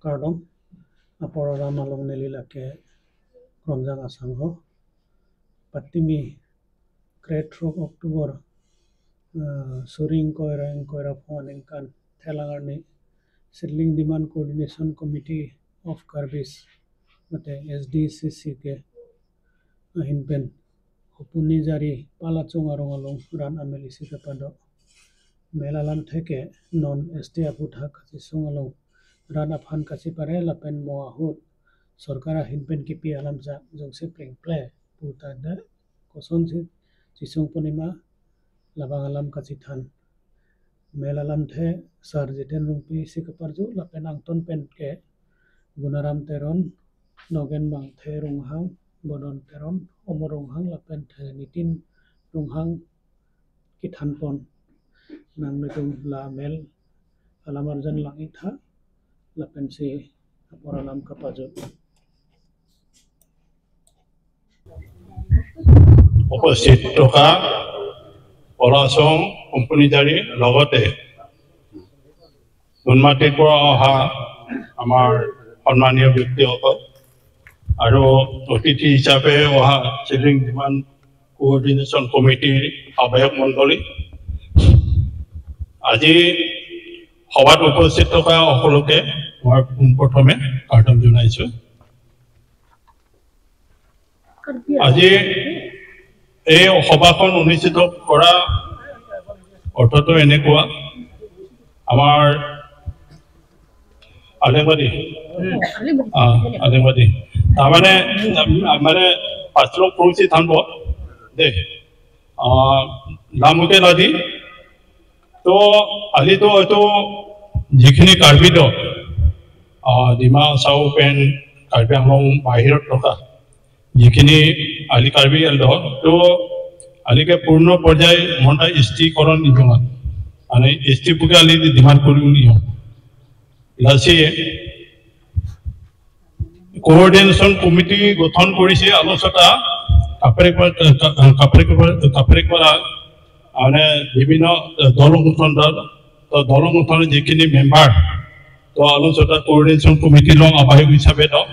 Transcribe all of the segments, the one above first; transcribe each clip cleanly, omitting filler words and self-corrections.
Kardom apor alam along neli lake Kronjang asangho patimi Kretrok October Suring Koira Koira Phone Engkan Thelangarni Settling Demand Coordination Committee of Karbis mate SDCC ke hinpen hopuni jari palachung arong along ran amel isi kapado melalam theke non ST aputha kasi sungalong ran aphan kasi pare lapen moahut sarkara hinpen kipi alam ja jongse pleng ple puta da koson si chisung punima labang alam kasi than melalam the sar jiten rungpi sikaparju lapen angton pen ke gunaram teron nogen bang the runghang bodon teron omor runghang lapen the nitin runghang kithanpon nang metung la mel alamarjan lang itha lapen si apor alam kapaju উপস্থিত থকা পলাচং কোম্পানীজাৰী লগতে নুনমাটিৰ পৰা অহা আমাৰ সন্মানীয় ব্যক্তিসকল আৰু অতিথি হিচাপে অহা চিলিং ডিমাণ্ড কোঅৰ্ডিনেশ্যন কমিটিৰ আহ্বায়ক মণ্ডলী, আজি সভাত উপস্থিত থকা সকলোকে মই পোনপ্ৰথমে কাৰ্টন জনাইছোঁ। আজি এই সভাখন অনুষ্ঠিত কৰা অৰ্থটো এনেকুৱা, আমাৰ আলেংবাদী আলেংবাদী তাৰমানে মানে পাঁচলং পৰুচি থানব দেই নামকে লাদি তো আজিতো হয়তো যিখিনি কাৰ্বি দল ডিমা চাউ পেন কাৰ্বি আংলং বাহিৰত থকা যিখিনি আলি কাৰ্বি দল তো আলিকে পূৰ্ণ পৰ্যায় মনটা স্থিৰীকৰণ নিয়মত মানে এছ টি পুকে আলি ডিমাণ্ড কৰি নিয়ম লাচি কোঅৰ্ডিনেশ্যন কমিটি গঠন কৰিছে। আলোচনা কাপেৰেকৰা মানে বিভিন্ন দল সংগঠন দল সংগঠনৰ যিখিনি মেম্বাৰ তো আলোচনা কোঅৰ্ডিনেশ্যন কমিটি লং আহ্বায়ক হিচাপে দল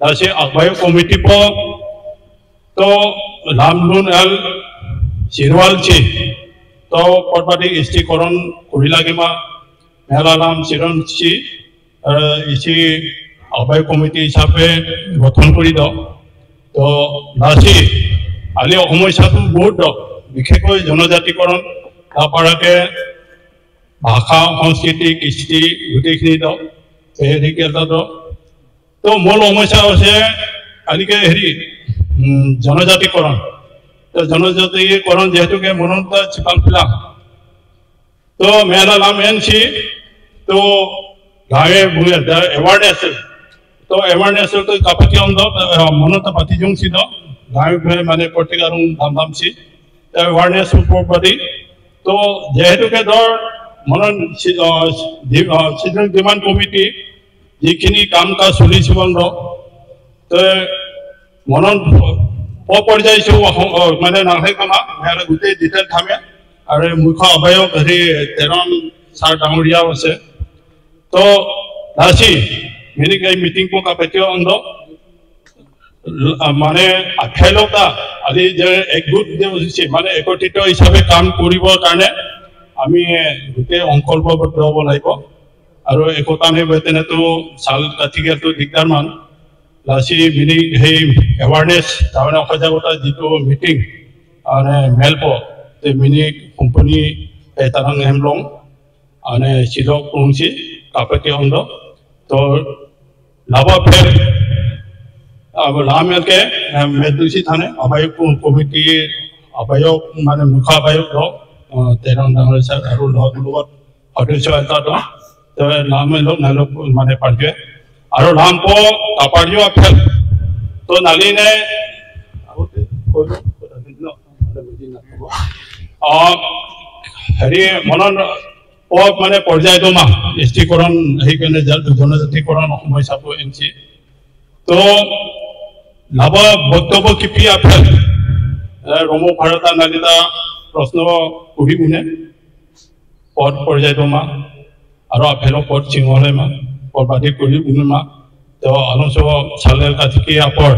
তাৰপিছত আহ্বায়ক কমিটি তো লামলুন এল চিৰৱাল চি তো পটপাটি স্থিৰীকৰণ কৰি লাগিমা মেলালাম চিৰণ চি ইচি আহ্বায়ক কমিটি হিচাপে গঠন কৰি দক। তো লাচি আলি সমস্যাটো বহুত দক, বিশেষকৈ জনজাতিকৰণ তাৰপৰাকে ভাষা সংস্কৃতি কৃষ্টি গোটেইখিনি দক হেৰি এটা দক। তো মূল সমস্যা হৈছে আলিকে হেৰি জনজাতিকৰণ। তো জনজাতিকৰণ যিহেতুকে মনত চিপাল ফিলাম তো মেলালাম এন চি তো গাঁৱে ভূঞে এৱাৰনেছ তো এৱাৰনেছ তো কাপাতি অন্ধ মনত পাতি জংছি দ গাঁৱে ভূঞে মানে প্ৰত্যেক আৰু ধাম ধাম চি এৱাৰনেছ ওপৰত তো যিহেতুকে ধৰ মনত চিলড্ৰেন ডিমাণ্ড কমিটি যিখিনি কাম কাজ চলিছে বন্ধ তো মনত পৰ্যায়ছো মানে নাথাকিব গোটেই ডিটেইল থামে আৰু মুখ্য আহ্বায়ক হেৰি তেৰণ ছাৰ ডাঙৰীয়াও আছে। তো লাচি মিনিক এই মিটিং কাপেটিও অন্ধ মানে আফেলতা আজি যে একগোট যে মানে একত্ৰিত হিচাপে কাম কৰিবৰ কাৰণে আমি গোটেই সংকল্পবদ্ধ হ'ব লাগিব আৰু একতা নাই তেনেতো চাল কাটি গেলটো দিগদাৰ মান লাচি মিনি সেই এৱাৰনেছ তাৰমানে সজাগতা যিটো মিটিং মানে মেলপ মিনি কোম্পানী তাৰাং হেমলং মানে চিলক পংচি কাপেকে অন্ধ তো লাভ ফেল লামেলকে মেদুচি থানে আহ্বায়ক কমিটিৰ আহ্বায়ক মানে মুখ্য আহ্বায়ক ধৰক তেৰণ ডাঙৰ আৰু লগত সদস্য এটা ধৰক লামেলক নালক মানে পাৰ্যে আৰু লাম্প কাপাৰ্য ফেল তো নালিনে হেৰি মনত মানে পৰ্যায়ক্ৰমা স্থিৰীকৰণ সেইকাৰণে জনজাতিকৰণ সমস্যাটো এন চি তো লাভ বক্তব্য কিপি আফেল ৰমো ভাৰতা নালিতা প্ৰশ্ন কৰি কোনে পদ পৰ্যায়ক্ৰমা আৰু আফেলৰ পদ চিঙলে মা বরবাদি করি উনুমা তো আলোচ সালের কাছে কি আপর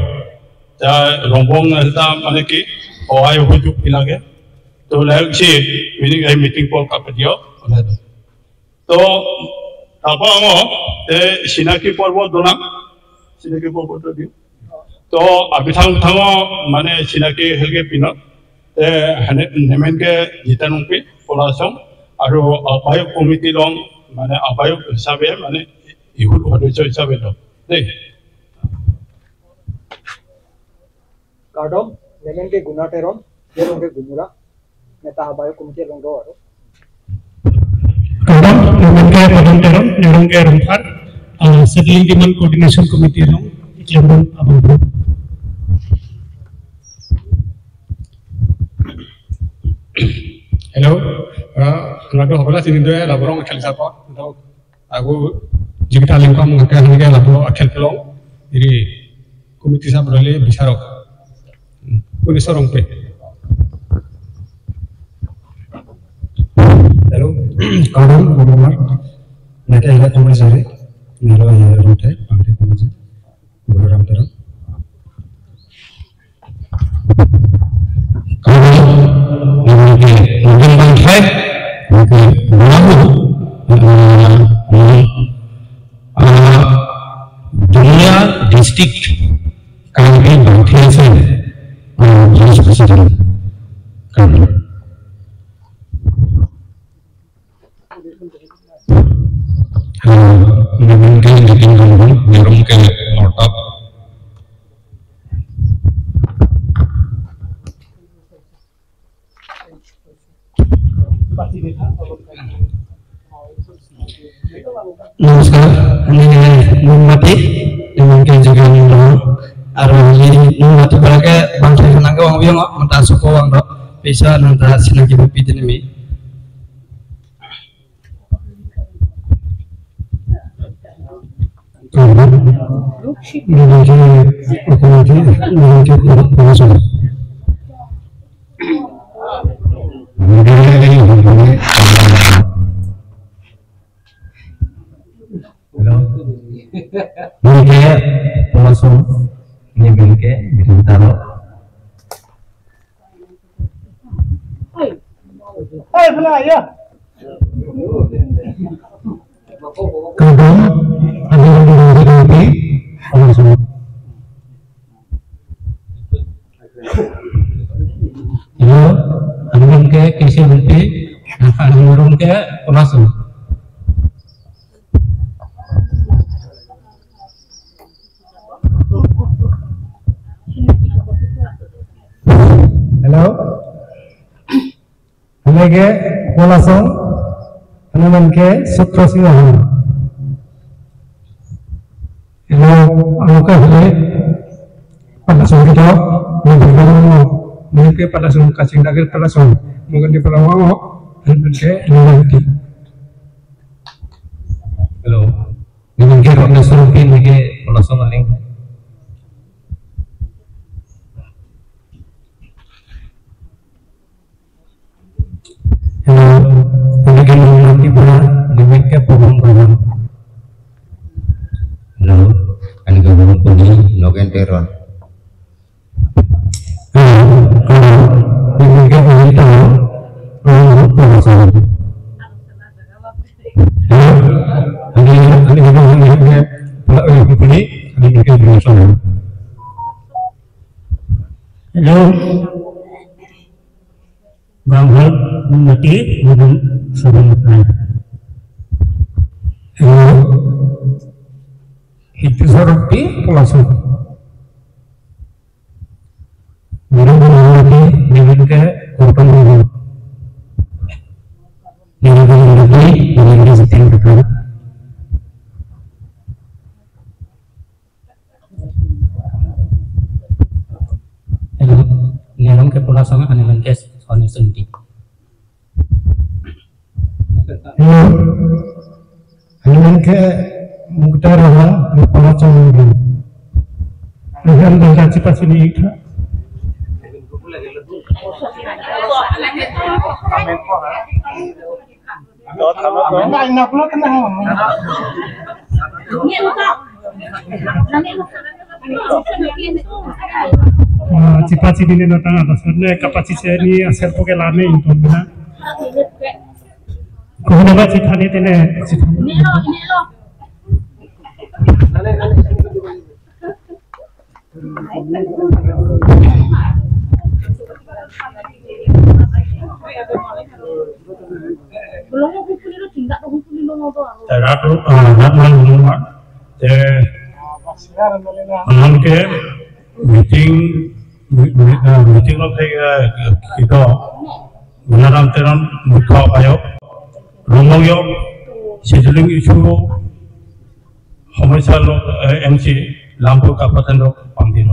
তা রংবং এটা মানে কি সহায় সুযোগ লাগে তো লাগছে এই মিটিং পর কাপে দিও তো তারপর আমার চিনাকি পর্ব দোলাম চিনাকি পর্বটা দিও তো আবিথাং থাঙ মানে চিনাকি হেলগে পিনত নেমেনকে জিতানুপি পলাচং আৰু আহ্বায়ক কমিটি লং মানে আহ্বায়ক হিচাপে মানে ইহুদ সদস্য হিচাপে লওঁ দেই কাৰ্ডম নেমেনকে গুণা টেৰন নেমেনকে গুমুৰা নেতা আহ্বায়ক কমিটি লং আৰু কাৰ্ডম নেমেনকে পদম টেৰন নেৰংকে Rongphar settling demand coordination committee লং ইক্লেমন আবু হেল্ল' আমাৰতো সকলোৱে চিনি দৰে লাভৰং খেল হিচাপত আকৌ যিকেইটা লিংক সেনেকৈ লাভ খেল পেলাওঁ হেৰি কমিটি হিচাপ ল'লে বিচাৰক পুলিচৰ ৰংপে হেল্ল' কাৰণ আমাৰ নেতা এলা কমাই যাৰে নেৰো ৰংঠাই পাংঠাই কমাই যায় Balram Terang Dunia district Karbi Bangladesh vice president Karbi নমস্কাৰ নুনমাটি নিমকে যোগান আৰু নুনমাটি পৰাকে বাংঠাই নাংগौ आं बेयाव manta suko ang do pesa nanta sinaki bu pidin mi Langsung nyebelke bintaro. Hey, ya. Kadang ada yang di langsung. Hello, ke kisi bunti, ke langsung. Hello, हमें बोलासों हनुमान के सूत्र Singh hello আমাকে হলে পালাসং kita mungkin palasong kasing dagir palasong mungkin di palawang hanuman ke nanti hello mungkin rock suruh mungkin palasong aling hello mungkin nanti bola mungkin pobong pobong hello kan gabung puni noken teron mungkin hello Ganghal Mati hello Hitu Polasu ke Polasong hanuman ke Sony Sunti hello hanuman ke Mukta Rama Polasong Hello Gachi Pasini Cipaci ini datang atasnya kapasitas ini hasil poke lame itu mana? Kemudian cipani ini. Ini lo. Meeting গুণারাম তেরন মুখ্য আহ্বায়ক রময় sizzling issue সমস্যা M সি Lumpur কাপাতেন পান্দিন।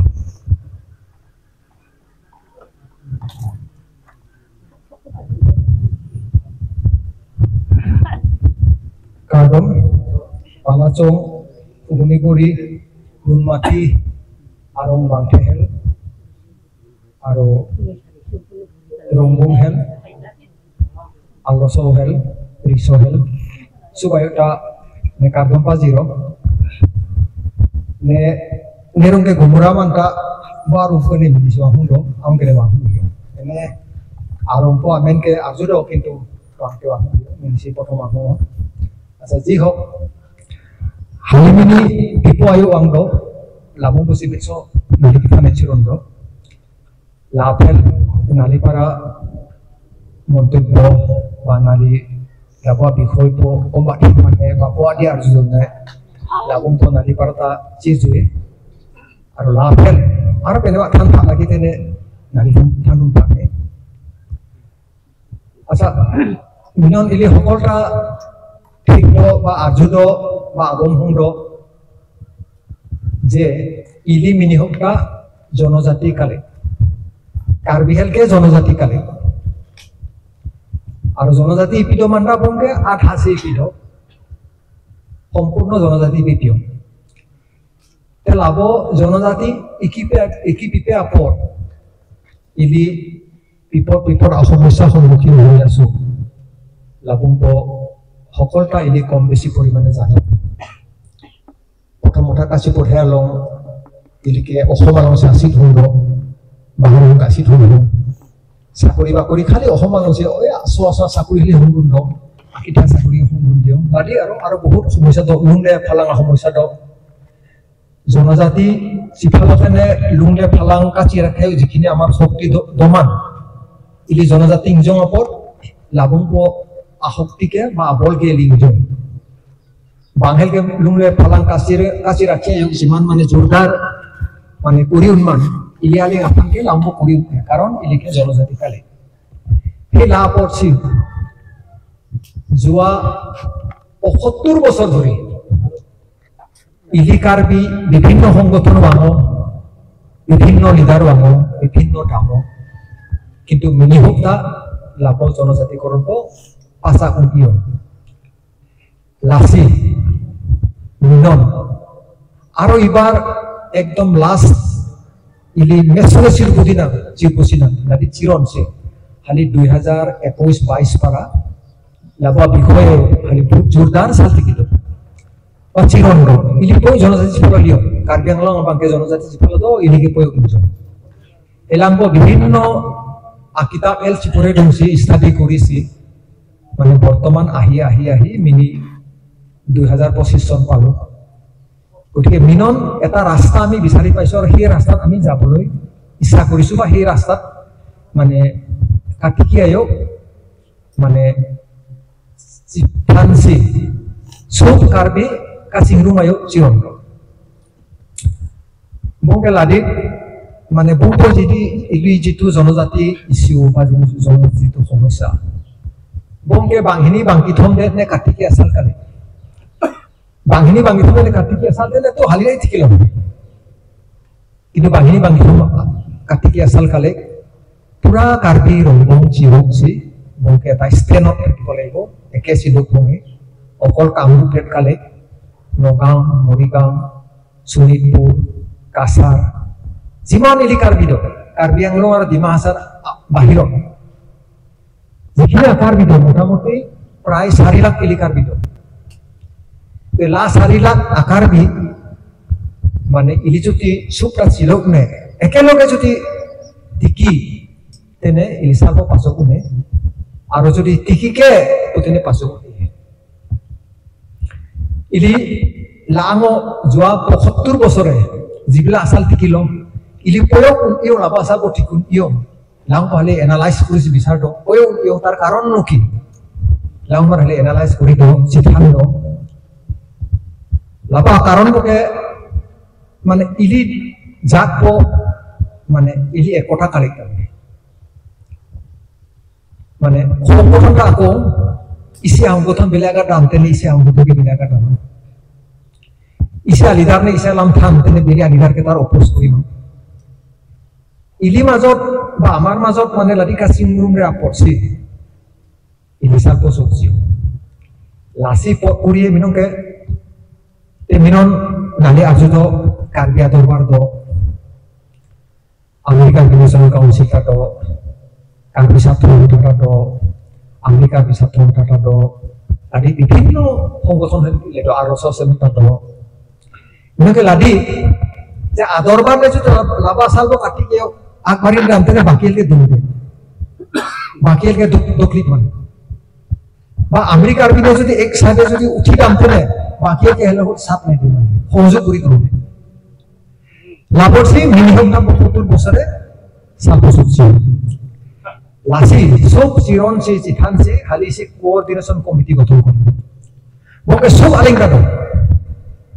Carbon পালাচং উগনিগুড়ি Noonmati Aarong বাংঠেহেল আৰু রংবং হেল also হেল রিসো হেল সুবায়ুটা নে carbon পাজিরো নে নেরংকে গুমরা মানটা Bahru ফনে মিলিসো হুndo আমকে বা হুndo এনে আরম্ভ আমেনকে আজুরো কিন্তু বাংকে বা হুndo মিলিসি প্রথম আহো। আচ্ছা যি হোক হালিমিনি পিপো আয়ু আংদো লাবং বসি বেছো নালি ফানে চিরন্দ লাভেল নালিপাৰা মন্তব্য বা নালি লাভা বিষয় মানে বা পোৱা দিয়া আৰ্য লাভংটো নালিপাৰা চিজুৱে আৰু লাভেল আৰু বেলেগ ঠান লাগি তেনে নালি ঠান থাকে। আচ্ছা মিলন এলি সকলটা ঠিক বা আৰ্যদ বা আগম সংদ যে ইলি মিনিহকটা জনজাতি কালে কার্বিহেলকে জনজাতি কালে আর জনজাতি ইপিড মানরা বঙ্গে আঠাশি ইপিড সম্পূর্ণ জনজাতি ইপিপিও লাভ জনজাতি ইকিপিপে আপর ইলি পিপর পিপর সমস্যার সম্মুখীন হয়ে আছো লাভংব সকলটা ইলি কম বেশি পরিমাণে জানো। প্রথমটা কাছে পঢ়ে আলং ইলিকে অসম আলং চাচি ধরল বাহিৰৰ কাছি ধৰিব চাকৰি বাকৰি খালি অসম আলছে আছো আছো চাকৰি হ'লে হুন দক আকিঠা চাকৰি হুন দিওঁ বাদী আৰু আৰু বহুত সমস্যা দক লুংলে ফালাং সমস্যা দক জনজাতি সিফালতেনে লুংলে ফালাং কাচি ৰাখে যিখিনি আমাৰ শক্তি দমান ইলি জনজাতি ইংজং ওপৰত লাভংপ আসক্তিকে বা আবলকে ইলি ইংজং বাংহেলকে লুংলে ফালাং কাচি কাচি ৰাখে যিমান মানে জোৰদাৰ মানে কৰি উন্মান ইলিয়ালি আফানকে লাম্ব কৰি কাৰণ ইলিকে জনজাতি কালে সেই লাভ পড়ছি যোৱা ৭৫ বছৰ ধৰি ইলি কাৰ্বি বিভিন্ন সংগঠন বাঙ বিভিন্ন লিডাৰ বাঙ বিভিন্ন দাম কিন্তু মিনিহুক্তা লাভ জনজাতিকৰণ পাচা কুকিয় লাচি মিনন আৰু এইবাৰ একদম লাষ্ট ইলি মেসরে চিরপুদিনা চিরপুসিনা নাদি চিরনসে খালি 2021-22 পারা লাভা বিষয়ে খালি জোরদার সালতি কিন্তু বা চিরন ইলি পই জনজাতি সিফাল লিও কার্বি আংলং বাংকে জনজাতি সিফাল তো ইলিকে পই উজন এলাম্ব বিভিন্ন আকিতাব এল চিপরে দংসি স্টাডি করিছি মানে বর্তমান আহি আহি আহি মিনি 2025 চন পালো। গতিকে মিনন এটা ৰাস্তা আমি বিচাৰি পাইছোঁ আৰু সেই ৰাস্তাত আমি যাবলৈ ইচ্ছা কৰিছোঁ বা সেই ৰাস্তাত মানে কাটিকি আয়ক মানে ফান্সি চব কাৰ্বি কাচিংৰুং আয়ক চিৰন্ত বংকে লাদিক মানে বহুত যিটো এইটো যিটো জনজাতি ইছ্যু বা যিটো জনজাতি যিটো সমস্যা বংকে বাংহিনী বাংকি থম দে নে কাটিকি আচাল কালে বাংহিনী বাংকি থম নে কাটিকি আচাল দে তো হালিৰাই থাকিল কিন্তু বাংহিনী বাংকি থম কাটিকি আচাল কালে পুৰা কাৰ্বি ৰংবং চিৰংচি বংকে এটা ষ্টেণ্ডত থাকিব লাগিব একে চিলুক ভঙি অকল কামৰূপ কালে নগাঁও মৰিগাঁও শোণিতপুৰ কাছাৰ যিমান এলি কাৰ্বি দল কাৰ্বি আংলং আৰু ডিমা হাছাৰ বাহিৰত যিখিনি কাৰ্বি দল মোটামুটি প্ৰায় 4 লাখ এলি কাৰ্বি দল লা 4 লাখ আকাৰবি মানে ইলি যদি চুপটা চিলক নে একেলগে যদি টিকি তেনে ইলি চাব পাছক নে আৰু যদি টিকিকে তেনে পাছক ইলি লাঙ যোৱা ৭৫ বছৰে যিবিলাক আচাল টিকি লম ইলি কয়ক ইয় লাভ আচাল ঠিকুন ইয় লাং পালে এনালাইজ কৰিছে বিচাৰটো কয়ক ইয় তাৰ কাৰণ কি লাং মাৰলে এনালাইজ কৰি দো চিঠান দো লাভা কাৰণ বকে মানে ইলি জাত মানে ইলি একতা কালেক্ট মানে সংগঠনটা আকৌ ইসে সংগঠন বেলেগা দাম তেনে ইসে সংগঠন বেলেগা দাম ইসে লিডাৰ নে ইসে লাম থাম তেনে বেলেগ লিডাৰকে তাৰ অপোজ কৰিব ইলি মাজত বা আমাৰ মাজত মানে লাদিকা চিংৰুম ৰে আপৰছি ইলি সালপো সবজি লাসি কৰিয়ে মিনকে তে মিনন নালে আজুদ কার্বিয়া দরবার দো আমেরিকান ন্যাশনাল কাউন্সিল টা কার্বি ছাত্র সংগঠন দো আমেরিকা ছাত্র সংগঠন দো আদি বিভিন্ন সংগঠন আর দো মিনকে লাদি যে আদরবার নে যদি লাবা সালবো কাটি গিয়ে আগবাড়ি নামতে বাকিলকে দুমবে বাকিলকে দখলিত মানে বা আমেরিকার বিনে যদি এক সাইডে যদি উঠি নামতে নে বাকিলকে হেলে সাথ নেদি মানে সহযোগ কৰি করবে লাভরসি মিনিমাম নাম ৭৫ বছরে সালবো সবজি লাসি সব চিরন সে চিথান সে খালি সে কোঅর্ডিনেশন কমিটি গঠন করবে বকে সব আলিঙ্গা দো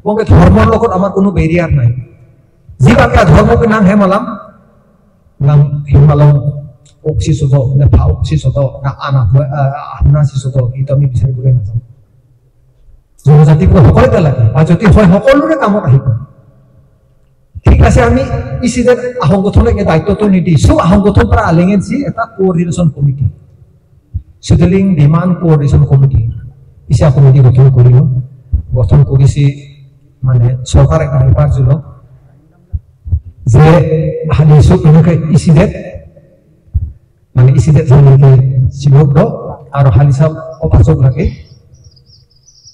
বকে ধৰ্মৰ লগত আমাৰ কোনো বেৰিয়াৰ নাই যিবাকে ধৰ্মকে নাম হেমালাম নাম হিমালম অক্সি সদ না ফা অক্সি সদ না আনা আহনা সি সদ এইটো আমি বিচাৰিবলৈ নাযাওঁ জনজাতি সকলোতে লাগে বা যদি হয় সকলোৰে কামত আহিব ঠিক আছে আমি ইসিদেৰ সংগঠনকে দায়িত্বটো নিদি সব সংগঠন পৰা আলেঙেনছি এটা coordination committee settling demand coordination committee ইসা কমিটি গঠন কৰিলো গঠন কৰিছি মানে চৰকাৰে গাড়ী দিল যে হালি সব এনেকে ইসিদেৰ মানে ইসিদেৰ যেনেকে চিলক দ আৰু হালি চাব অপাচক লাগে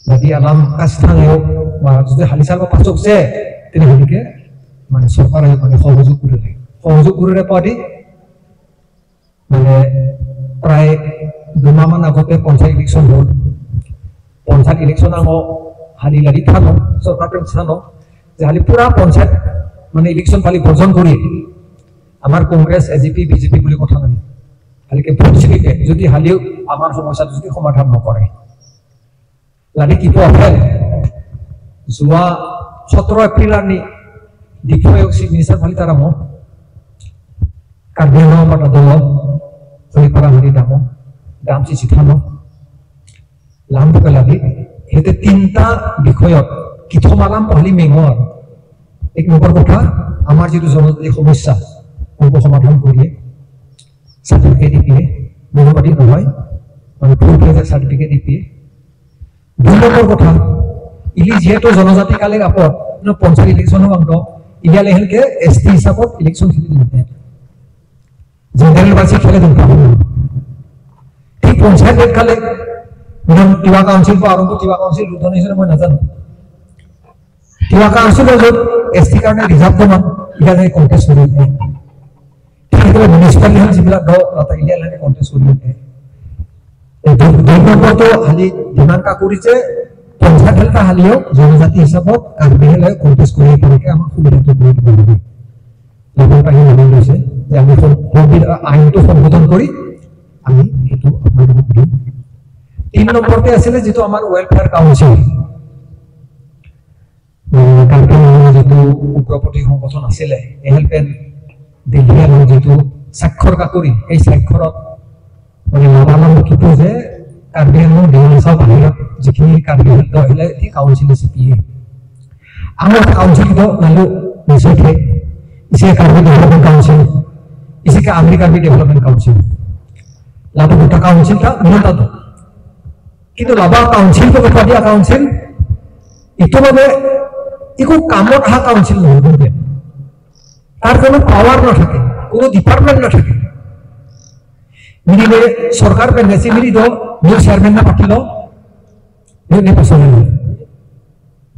যদি আলাম কাজ থাকেও বা যদি হালি চাব পাচক যে তেনেহ'লে মানে চৰকাৰে মানে সহযোগ কৰিলে সহযোগ কৰিলে পাৰি মানে প্ৰায় 2 মাহমান আগতে পঞ্চায়ত ইলেকশ্যন হ'ল পঞ্চায়ত ইলেকশ্যন আঙ হালি লাৰি থানো চৰকাৰ থানো যে হালি পুৰা পঞ্চায়ত মানে ইলেকশ্যন ফালি বৰ্জন কৰি আমাৰ কংগ্ৰেছ এজিপি বিজেপি বুলি কথা নাই হালিকে ভোট চিলিকে যদি হালিও আমাৰ সমস্যাটো যদি সমাধান নকৰে লাৰি কি পোৱা যোৱা 17 এপ্ৰিল আনি ডিফয় চিফ মিনিষ্টাৰ ফালি তারা মো কার্বি আংলং বাটা দল হরিপাড়া হালি দামো দামচি চিঠানো লামবুকে লাগি হেতে তিনটা বিষয়ত কিথমালাম পহলি মেঙৰ এক নম্বৰ কথা আমাৰ যিটো জনজাতি সমস্যা পূৰ্ব সমাধান কৰিয়ে চাৰ্টিফিকেট দিয়ে মনোবাদী নহয় মানে ফুল ফ্লেজেড চাৰ্টিফিকেট দিয়ে 2 নম্বৰ কথা ইলি যিহেতু জনজাতি কালে আপত পঞ্চায়ত ইলেকশ্যনো অংক ইয়ালে হেলকে এসটি হিচাপত ইলেকশ্যন খেলি দিলে জেনেৰেল বাছি খেলে দিম ঠিক পঞ্চায়ত কালে তিৱা কাউন্সিল পৰা আৰম্ভ তিৱা কাউন্সিল উদ্বোধন হৈছে মই নাজানো তিৱা কাউন্সিলৰ য'ত এছ টিৰ কাৰণে ৰিজাৰ্ভ জমা ইয়ালে কণ্টেষ্ট কৰি দিয়ে ঠিক সেইদৰে মিউনিচিপালিটি যিবিলাক ইয়ালে কণ্টেষ্ট কৰি দিয়ে 2 নম্বৰটো হালি ডিমাণ্ড কা কৰিছে পঞ্চায়ত হেলকা হালিও জনজাতি হিচাপত কাৰ্বি হেলে কণ্টেষ্ট কৰি তেনেকে আমাক সুবিধাটো কৰি দিব লাগে লগতে আহি মানি লৈছে যে আমি আইনটো সংশোধন কৰি আমি সেইটো আপোনালোকক দিম 3 নম্বৰতে আছিলে যিটো আমাৰ ৱেলফেয়াৰ কাউন্সিল কাৰ্বি যিটো উগ্ৰপন্থী সংগঠন আছিলে এহেলপেন দিল্লী যিটো স্বাক্ষৰ কাকৰি এই স্বাক্ষৰত মানে লাভালাভ কিটো যে কাৰ্বি আংলং ডিমাচা বাহিৰত যিখিনি কাৰ্বি আহিলে কাউন্সিল আছে পি এ আমাৰ কাউন্সিল নালো নিশ্চয় ঠিক ইসে কাৰ্বি ডেভেলপমেণ্ট কাউন্সিল ইসে আমেৰিকা কাৰ্বি ডেভেলপমেণ্ট কাউন্সিল লাভ গোটা কাউন্সিলটা মিলতা কিন্তু লাভা কাউন্সিল কথা দিয়া কাউন্সিল ইটো মানে একো কামত অহা কাউন্সিল নহয় তাৰ কোনো পাৱাৰ নাথাকে কোনো ডিপাৰ্টমেণ্ট নাথাকে মিলিলে সৰকাৰ পেন্দেছে মিলি দো নিউ চেয়াৰম্যান না পাতিল নিউ পছন্দ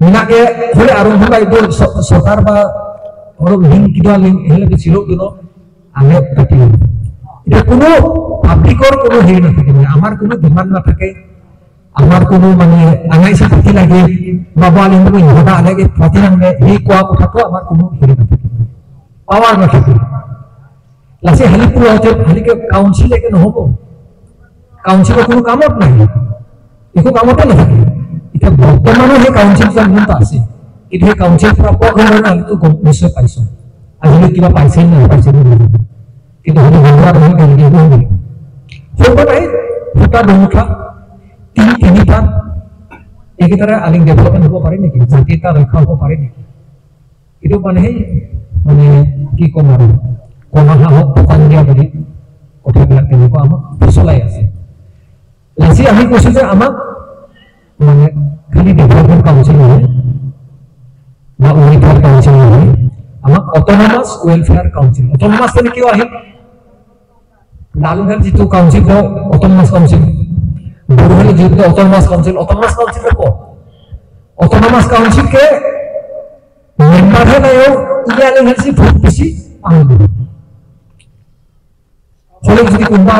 মিনাকে হলে আৰু কোনোবা এইটো চৰকাৰ বা অলপ লিংক কিবা লিংক হ'লে চিৰক দিন আমি পাতিম। এতিয়া কোনো পাব্লিকৰ কোনো হেৰি নাথাকে, মানে আমাৰ কোনো ডিমাণ্ড নাথাকে, আমাৰ কোনো মানে আঙাইছে পাতি লাগে বাবা আলিম ইহঁতা আলাগে পাতি নাংগে সেই কোৱা কথাটো আমাৰ কোনো হেৰি নাথাকে, পাৱাৰ নাথাকে। লাচে হালি পুৰাওঁতে হালিকে কাউন্সিল একে নহ'ব, কাউন্সিলৰ কোনো কামত নাই, একো কামতে নাথাকে। এতিয়া বৰ্তমানো সেই কাউন্সিল যোনটো আছে, কিন্তু সেই কাউন্সিল পৰা পোৱা ধৰণে আমিতো নিশ্চয় পাইছো, আজিলৈ কিবা পাইছে নে নাপাইছে নাজানো, কিন্তু হ'লে নহয় কেনেকৈ হ'ব নাই। ফুটা দুমুঠা তিনি তিনিটা এইকেইটাৰে আলিং ডেভেলপমেণ্ট হ'ব পাৰে নেকি? জাতি এটা ৰক্ষা হ'ব পাৰে নেকি? এইটো মানে সেই মানে কি ক'ম আৰু কণা হাঁহক পকান দিয়া বুলি কথাবিলাক তেনেকুৱা আমাক ফুচলাই আছে। লাচি আমি কৈছো যে আমাক মানে খালি ডেভেলপমেণ্ট কাউন্সিল নহয় বা ৱেলফেয়াৰ কাউন্সিল নহয়, আমাক অট'নমাছ ৱেলফেয়াৰ কাউন্সিল। অট'নমাছ মানে কিয় আহিল? লালুহেল যিটো কাউন্সিল অট'নমাছ কাউন্সিল, বড়োহেল যিটো অট'নমাছ কাউন্সিল, অট'নমাছ কাউন্সিল ক অট'নমাছ কাউন্সিল কে মেম্বাৰহে নাই, ইলিয়ালে হেলছি ভোট বেছি পাহৰি হলে যদি কোনোবা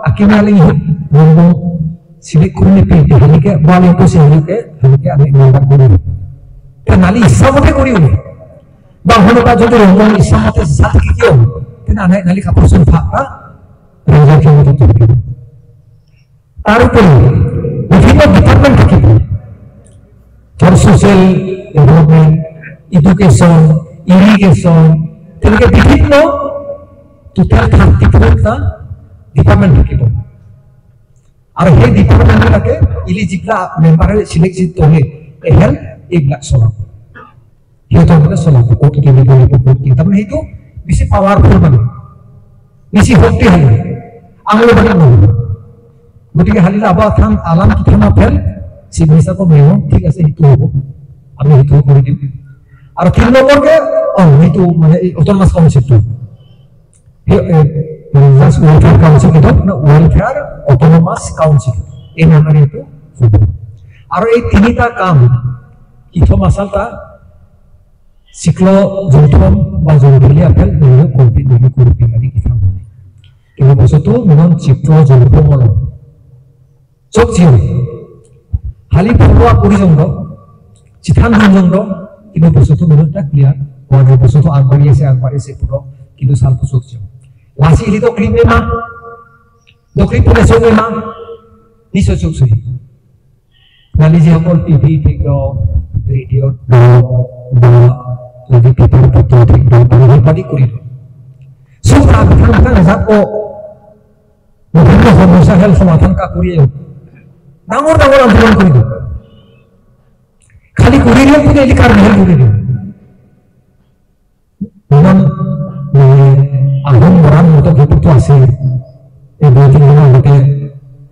আকিমালি সিলেক্ট করে নিপি হেলিকে বলে কইছে হেলিকে হেলিকে আমি মেম্বার করি নালি ইচ্ছা মতে করি বা হলে বা যদি রঙ ইচ্ছা মতে সাথে কি কিয় তেনে আনে নালি কাপড় চোন ফাঁকা রেজাল্ট মতে থাকিব। তার উপরে বিভিন্ন ডিপার্টমেন্ট থাকিব, ধর সোশ্যাল ডেভেলপমেন্ট, এডুকেশন, ইরিগেশন, তেনেকে বিভিন্ন টোটেল 34টা ডিপাৰ্টমেণ্ট থাকিব। আৰু সেই ডিপাৰ্টমেণ্টবিলাকে ইলি যিবিলাক মেম্বাৰে চিলেক্ট কৰে হেল্প এইবিলাক চলাব, সিহঁতৰ মানে চলাব, ক'ত কেনেকৈ কৰিব, ক'ত কি, তাৰমানে সেইটো বেছি পাৱাৰফুল মানে বেছি শক্তিশালী আঙুলি বাৰী নহ'ব। গতিকে হালিলে আবা থান আলাম থানা ফেল চিফ মিনিষ্টাৰ মেম ঠিক আছে সেইটো হ'ব, আমি সেইটো কৰি দিম। আৰু 3 নম্বৰকে সেইটো মানে এই অট'নমাছ কাউন্সিলটো জাষ্ট ৱেলফেয়াৰ কাউন্সিল কিন্তু ৱেলফেয়াৰ অট'নমাছ কাউন্সিল এই নামেৰে এইটো হ'ব। আৰু এই তিনিটা কাম ইথম আচলতা চিক্ল যৌথম বা জৌধলি আপেল নহ'লে কমপ্লিট নহ'লে কৰি পেলাই কিথাম কিন্তু বস্তুটো মিনন চিত্ৰ যৌথমল চব জিও হালি ফলোৱা কৰি জংগ চিথান জংগ কিন্তু বস্তুটো মিনন এটা ক্লিয়াৰ হোৱা নাই, বস্তুটো আগবাঢ়ি আছে আগবাঢ়িছে পুৰো কিন্তু চালটো চব জিও লাচি ইলি তো ক্ৰিমে মা দক্ৰি পুলিশে মা নিশ্চয় চোখ চুই নালি যিসকল টিভি ঠিক ৰেডিঅ'ত বা যদি পেপাৰ পত্ৰ ঠিক বাণী কৰি চব বিভিন্ন সমস্যা হেল সমাধান কা কৰি ডাঙৰ ডাঙৰ আন্দোলন কৰি দিওঁ, খালি কৰি দিয়ক কিন্তু এলি কাৰণ হেল কৰি দিওঁ। ইমান মানে আহোম মৰাণ মতো সেইটোতো আছে, এই 2-3 দিনৰ আগতে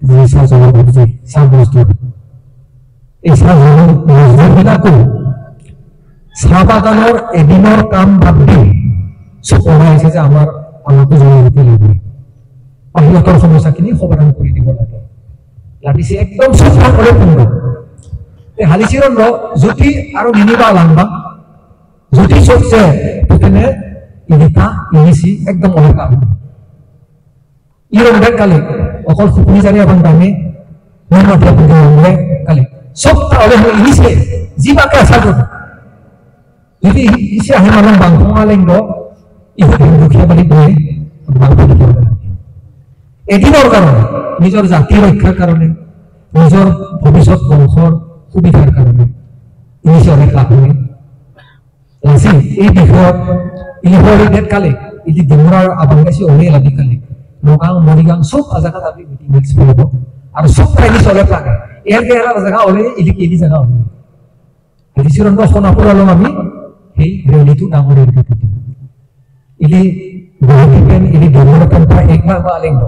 যি চাহ জনগোষ্ঠী চাহ মজদুৰ, এই চাহ মজদুৰবিলাকো চাহ বাগানৰ এদিনৰ কাম বাদ দি চব ওলাই আহিছে যে আমাকো জনজাতি লাগিব, সিহঁতৰ সমস্যাখিনি সমাধান কৰি দিব লাগে। লাগিছে একদম চফা কৰে সুন্দৰ হালিচিৰণ জ্যোতি আৰু নিনিবা লাংবা জ্যোতি চবচে তেনে ইলিকা ইলিচি একদম অলকা ইৰং কালি অকল শুকুনি জাৰি এখন দামে কালি চব অলে ইলিছে যিবাকে আছা যদি ইসে আহে মানুহ বাংফঙা লেংগ ইহু দুখীয়া বুলি গৈ বাংফ দেখিব লাগে। এদিনৰ কাৰণে নিজৰ জাতি ৰক্ষাৰ কাৰণে নিজৰ ভৱিষ্যত বংশৰ সুবিধাৰ কাৰণে ইলিছে অনেক লাভ হয়। লাচি এই বিষয়ত ইলিহৰি ডেট কালি ইলি ডিমৰাৰ আবাংগাছি অনে লাগি কালি নগাঁও মৰিগাঁও চব আজাগাত আমি মিটিং মিক্স কৰিব আৰু চব ঠাই চলে লাগে ইয়াৰ এৰা জেগা হ'লে ইলি ইলি জেগা হ'লে হালিচিৰণ সোণাপুৰ আলম আমি সেই ৰেলীটো ডাঙৰ ৰেলী পাতিম। ইলি গুৱাহাটী পেন ইলি ডিমৰা পেন প্ৰায় 1 মাহ বা আলিংগ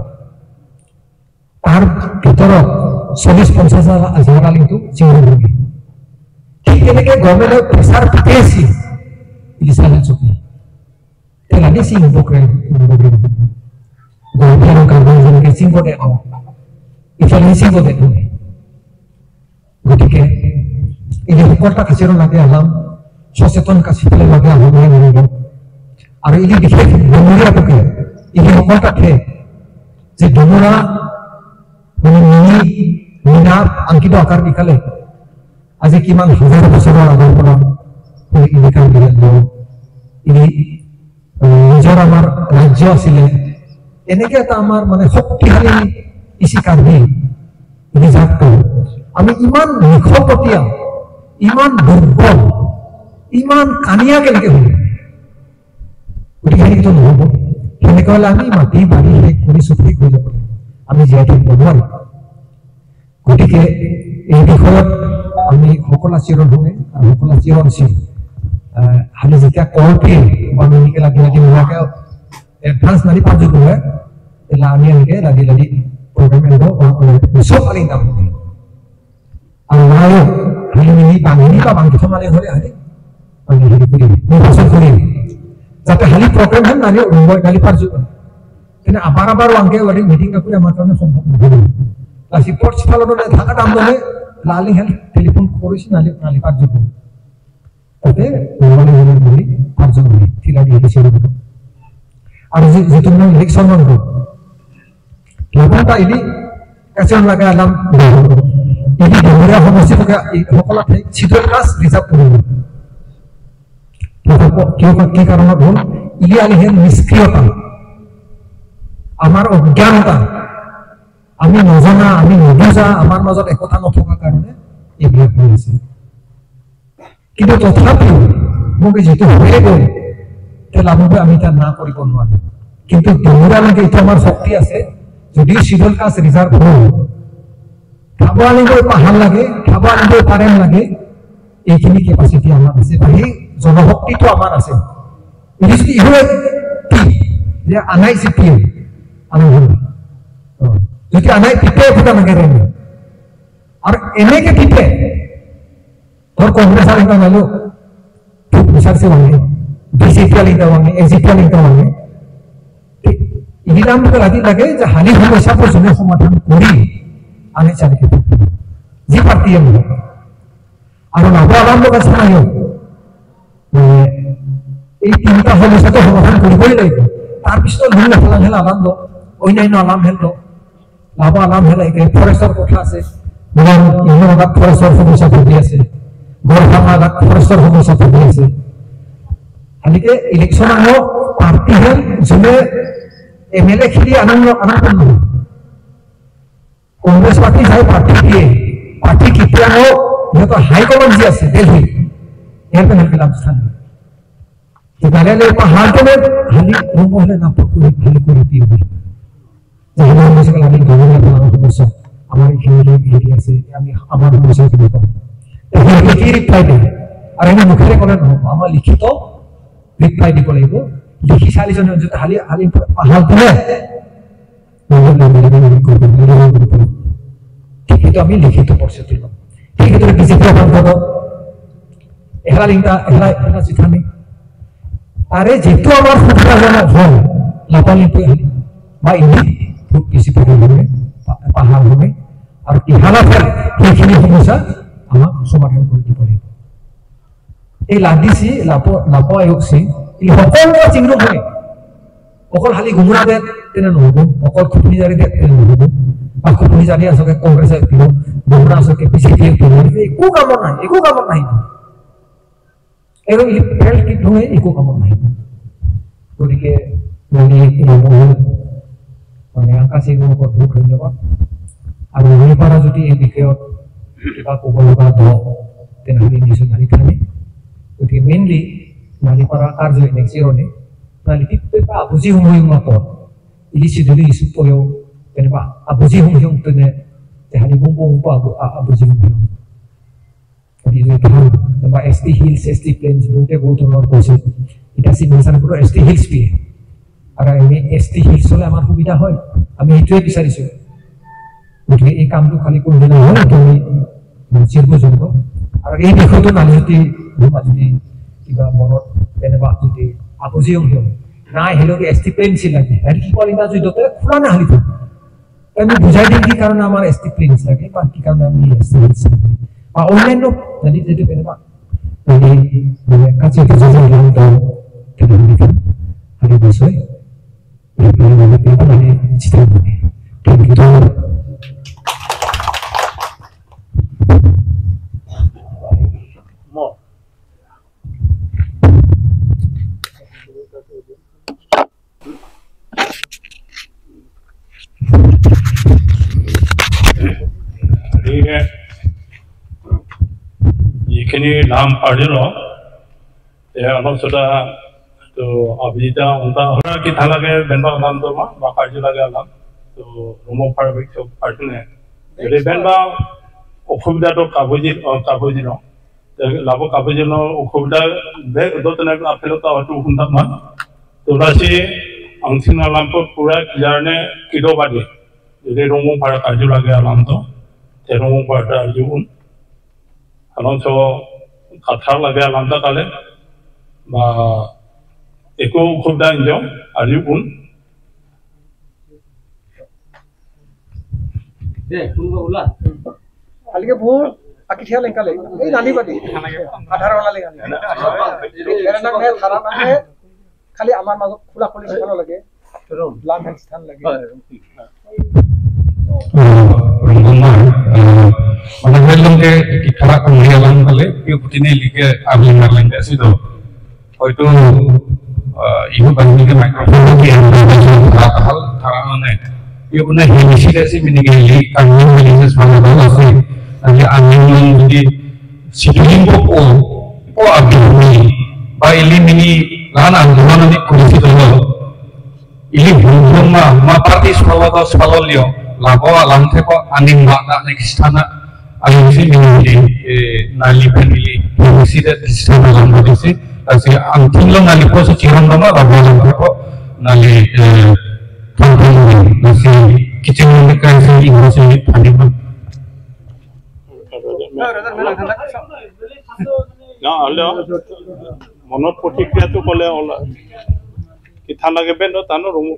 তাৰ ভিতৰত 40-50 হাজাৰ আলিংটো চিঞৰি ভূমি ঠিক তেনেকে গভৰ্ণমেণ্টে প্ৰেছাৰ পাতি আছে ইলি চালে চকী তেলানি সিং বকৰে গতিকে এই সকলটা কাচিৰ লাগে আলাম সচেতন কাচি পেলাই লাগে আহ্বান আৰু এই বিশেষ ডমৰীয়াটোকে এই সকলটা the যে ডমৰা মানে মিনি মিনা আংকিত আকাৰ বিকালে আজি কিমান হাজাৰ বছৰৰ আগৰ পৰা নিজৰ আমাৰ ৰাজ্য আছিলে এনেকে এটা আমাৰ মানে শক্তিশালী ইচি কাৰ্বি জাতটো আমি ইমান নিখপটীয়া ইমান দুৰ্বল ইমান কানিয়া কেনেকে হ'ল গতিকে সেনেকেতো নহ'ব সেনেকে হ'লে আমি মাটি বাৰী শেষ কৰি চব শেষ হৈ যাব লাগিব আমি জীয়াই থাকিব নোৱাৰিম গতিকে এই বিষয়ত আমি সকলো চিৰণ শুনে আৰু সকলো চিৰণশীল হালি যেতিয়া কল পেয়ে বা মিনিকে লাগি লাগি নোহোৱাকে এডভান্স নালি পাঁচ হয় তেতিয়াহ'লে আমি এনেকে লাগি লাগি প্ৰগ্ৰেম চব আলি নাম আৰু নাইও হালি মিনি বাঙিনি বা বাংকি থমালি হ'লে হালি আমি হেৰি কৰিম নিৰ্বাচন কৰিম যাতে হালি প্ৰগ্ৰেম হেন নালি নালি পাঁচ তেনে আবাৰ আবাৰ আংকে মিটিং কৰি আমাৰ কাৰণে সম্ভৱ নহ'ব লাচি পৰ্চ ফালৰ থাকা দাম দলে লালি হেল টেলিফোন কৰিছে নালি নালি পাঁচ তাতে বুলি পাঁচজন থিলা দি দিছে আৰু যিটো মানে ইলেকশ্যন মানব লবণটা ইলি কাচন লাগা আলাম ইলি ডমৰীয়া সমষ্টি থকা সকলো ঠাইত চিডুল কাষ্ট ৰিজাৰ্ভ কৰিব কিয় কি কাৰণত হ'ল ইলি আলি হেন নিষ্ক্ৰিয়তা আমাৰ অজ্ঞানতা আমি নজনা আমি নুবুজা আমাৰ মাজত একতা নথকা কাৰণে এইবিলাক হৈ আছে কিন্তু তথাপিও মোক যিটো হৈয়ে গ'ল লাভবে আমি তার না কৰিব নোৱাৰো কিন্তু ডমৰীয়ালৈকে এইটো আমাৰ শক্তি আছে যদি চিডুল কাষ্ট ৰিজাৰ্ভ হ'ল খাব আনিবই পাহাৰ লাগে খাব আনিবই পাৰিম লাগে এইখিনি কেপাচিটি আমাৰ আছে বা সেই জনশক্তিটো আমাৰ আছে যে আনাই চিপিএ আনাই যদি আনাই টিপে ফুটা নাগে আৰু এনেকে টিপে ধৰ কংগ্ৰেছ আলিংটা নালো বিচাৰিছে মানে বিজেপি আলিংটা মানে এজিপি আলিংটা মানে ইদিনাম লাগি লাগে যে হালি সমস্যাবোৰ যোনে সমাধান কৰি আনে চালিকে যি পাৰ্টি আমি আৰু লাভ আৰাম কাছে নাহিও মানে এই তিনিটা সমস্যাটো সমাধান কৰিবই লাগিব তাৰপিছত লোন নেফেলাং হেল আলাম ল অন্যান্য আলাম হেল ল লাভ আলাম হেল ফৰেষ্টৰ কথা আছে ফৰেষ্টৰ সমস্যা ভুগি আছে গড়ভাঙা ফৰেষ্টৰ সমস্যা ভুগি আছে হালিকে ইলেকশ্যন আনো পাৰ্টি হেল যোনে এম এল এ খেলি আনন্দ আনন্দ নহয় কংগ্ৰেছ পাৰ্টি যাই পাৰ্টি দিয়ে পাৰ্টি কেতিয়াও সিহঁতৰ হাইকমাণ্ড যি আছে দিল্লী ইয়াৰ পৰা হেল্প স্থান তেতিয়াহ'লে পাহাৰটো হালি নহ'লে হালি কৰি দিয়ে যে সমস্যা আমি সমস্যা আমাৰ এইখিনি হেৰি আছে আমি আমাৰ সমস্যা কেনেকুৱা কি ৰিপ্লাই দিয়ে আৰু এনে মুখেৰে ক'লে নহ'ব আমাৰ লিখিত ৰিপ্লাই দিব লাগিব লিখি চাৰিজনে হালি হালি পাহাৰটোলে ঠিক সেইটো আমি লিখিত প্ৰস্তুতি ল'ম ঠিক সেইদৰে বিজেপি এহেলা লিংটা এহেলা এহেলা যিখানে তাৰে যিটো আমাৰ সুবিধাজনক হ'ল লাপালিটো বা ইলি খুব বেছি পৰিমাণে পাহাৰ হয় আৰু ইহালা সেইখিনি সমস্যা আমাক সমাধান কৰি দিব লাগিব এই লাদিছি লাপ লাপ আয়োগ চি এই সকলো চিংৰু হয় অকল খালি গুমৰা দে তেনে নহ'ব অকল খুপনি জাৰি দে তেনে নহ'ব বা খুপনি জাৰি আছকে কংগ্ৰেছে দিব গুমৰা আছকে বিজেপিয়ে দিব একো কামত নাই একো কামত নাহিব আৰু এই ফেল কি ধুৱে একো কামত নাহিব গতিকে মানে আকাশী বহুত ধন্যবাদ আৰু ৰবিবাৰে যদি এই বিষয়ত কিবা ক'ব লগা দহ তেনেহ'লে নিশ্চয় নালি থানে গতিকে মেইনলি নালিপাৰা কাৰ্য নেক্সিৰণে নালি বা আবুজি সমূহ পদ ইলি চিধুলি ইছু পয়েও তেনেকুৱা আবুজি সমূহ তেনে তেহানি বুম আবুজি সমূহ বা S T hills S T plains বহুতে বহুত ধৰণৰ কৈছে এতিয়া চিগনেচাৰবোৰৰ এছ টি হিলছ দিয়ে আৰু আমি এছ টি হিলছ হ'লে আমাৰ সুবিধা হয় আমি সেইটোৱে বিচাৰিছোঁ গতিকে এই কামটো খালি কোনদিনা হয় এইটো আমি চিৰব যোগ্য আৰু এই বিষয়টো নালি যদি যদি কিবা মনত তেনেকুৱা যদি আবুজি অংশ নাই হেলেও এছ টি প্লেনছ লাগে কি কৰে যদি খোলা না হালি থাকে আমি বুজাই দিম কি কাৰণে আমাৰ এছ টি প্লেনছ লাগে বা কি কাৰণে আমি এছ টি হিলছ লাগে বা অন্যান্য যদি যেটো বেনবা মানে মানে কাছে কিছু যে তো আৰু বিষয় মানে চিত্ৰ মানে thank you. যিখিনি নাম পাৰিল অলপ তো অভিজিতা উনকা কি থাকে বেনবা নাম তো বা কাৰ্য লাগে আলাম তো ৰুমৰ ফাৰ চব পাৰ্চনে যদি বেনবা অসুবিধাটো কাগজি কাগজি ন লাভ কাগজি ন অসুবিধা আফেলতা হয়তো শুনতাম তো রাশি আংসিন আলাম পুরা ক্লিয়ারনে কিলো বাদে যদি ৰুমৰ ফাৰ কাৰ্য লাগে আলাম তো ৰুমৰ ফাৰটা আজি আলম চব কাঠাৰ লাগে আলামটা কালে বা একো অসুবিধা নিদিওঁ আজি কোন খালি আমাৰ মাজত খোলা খুলি স্থান লাগে স্থান লাগে মানে হইলকে কিথরা কমরিয়ালাম বলে পিউপুটিনে লিখে আবলিং মারলেন আসিদ হয়তো ইহু বাহিনীকে মাইক্রোফোন দিয়ে ভাল তারা মানে ইউনে হেমিসিল আছে মিনিকে লি কাঙ্গি মিনিসেস ভালো ভালো আছে তাহলে আমি যদি সিটিং কো কো আবলি বা ইলি মিনি লান আন্দোলন আমি করেছি তো ইলি ভুমা মা পার্টি সলদ সললিও লাভ আলাম থেকে আনিম বা না খ্রিস্টানা আলিমসি মিনি নালি ফ্যামিলি হেমিসিল খ্রিস্টান আলাম বলেছে kasi ang tinglong nali po sa chirong nama rabalang po nali tangkong nasi kitchen ni kasi ingasi pani ba না হলে মনত প্ৰতিক্ৰিয়াটো ক'লে ওলা কিথা লাগে বেন তানো ৰুম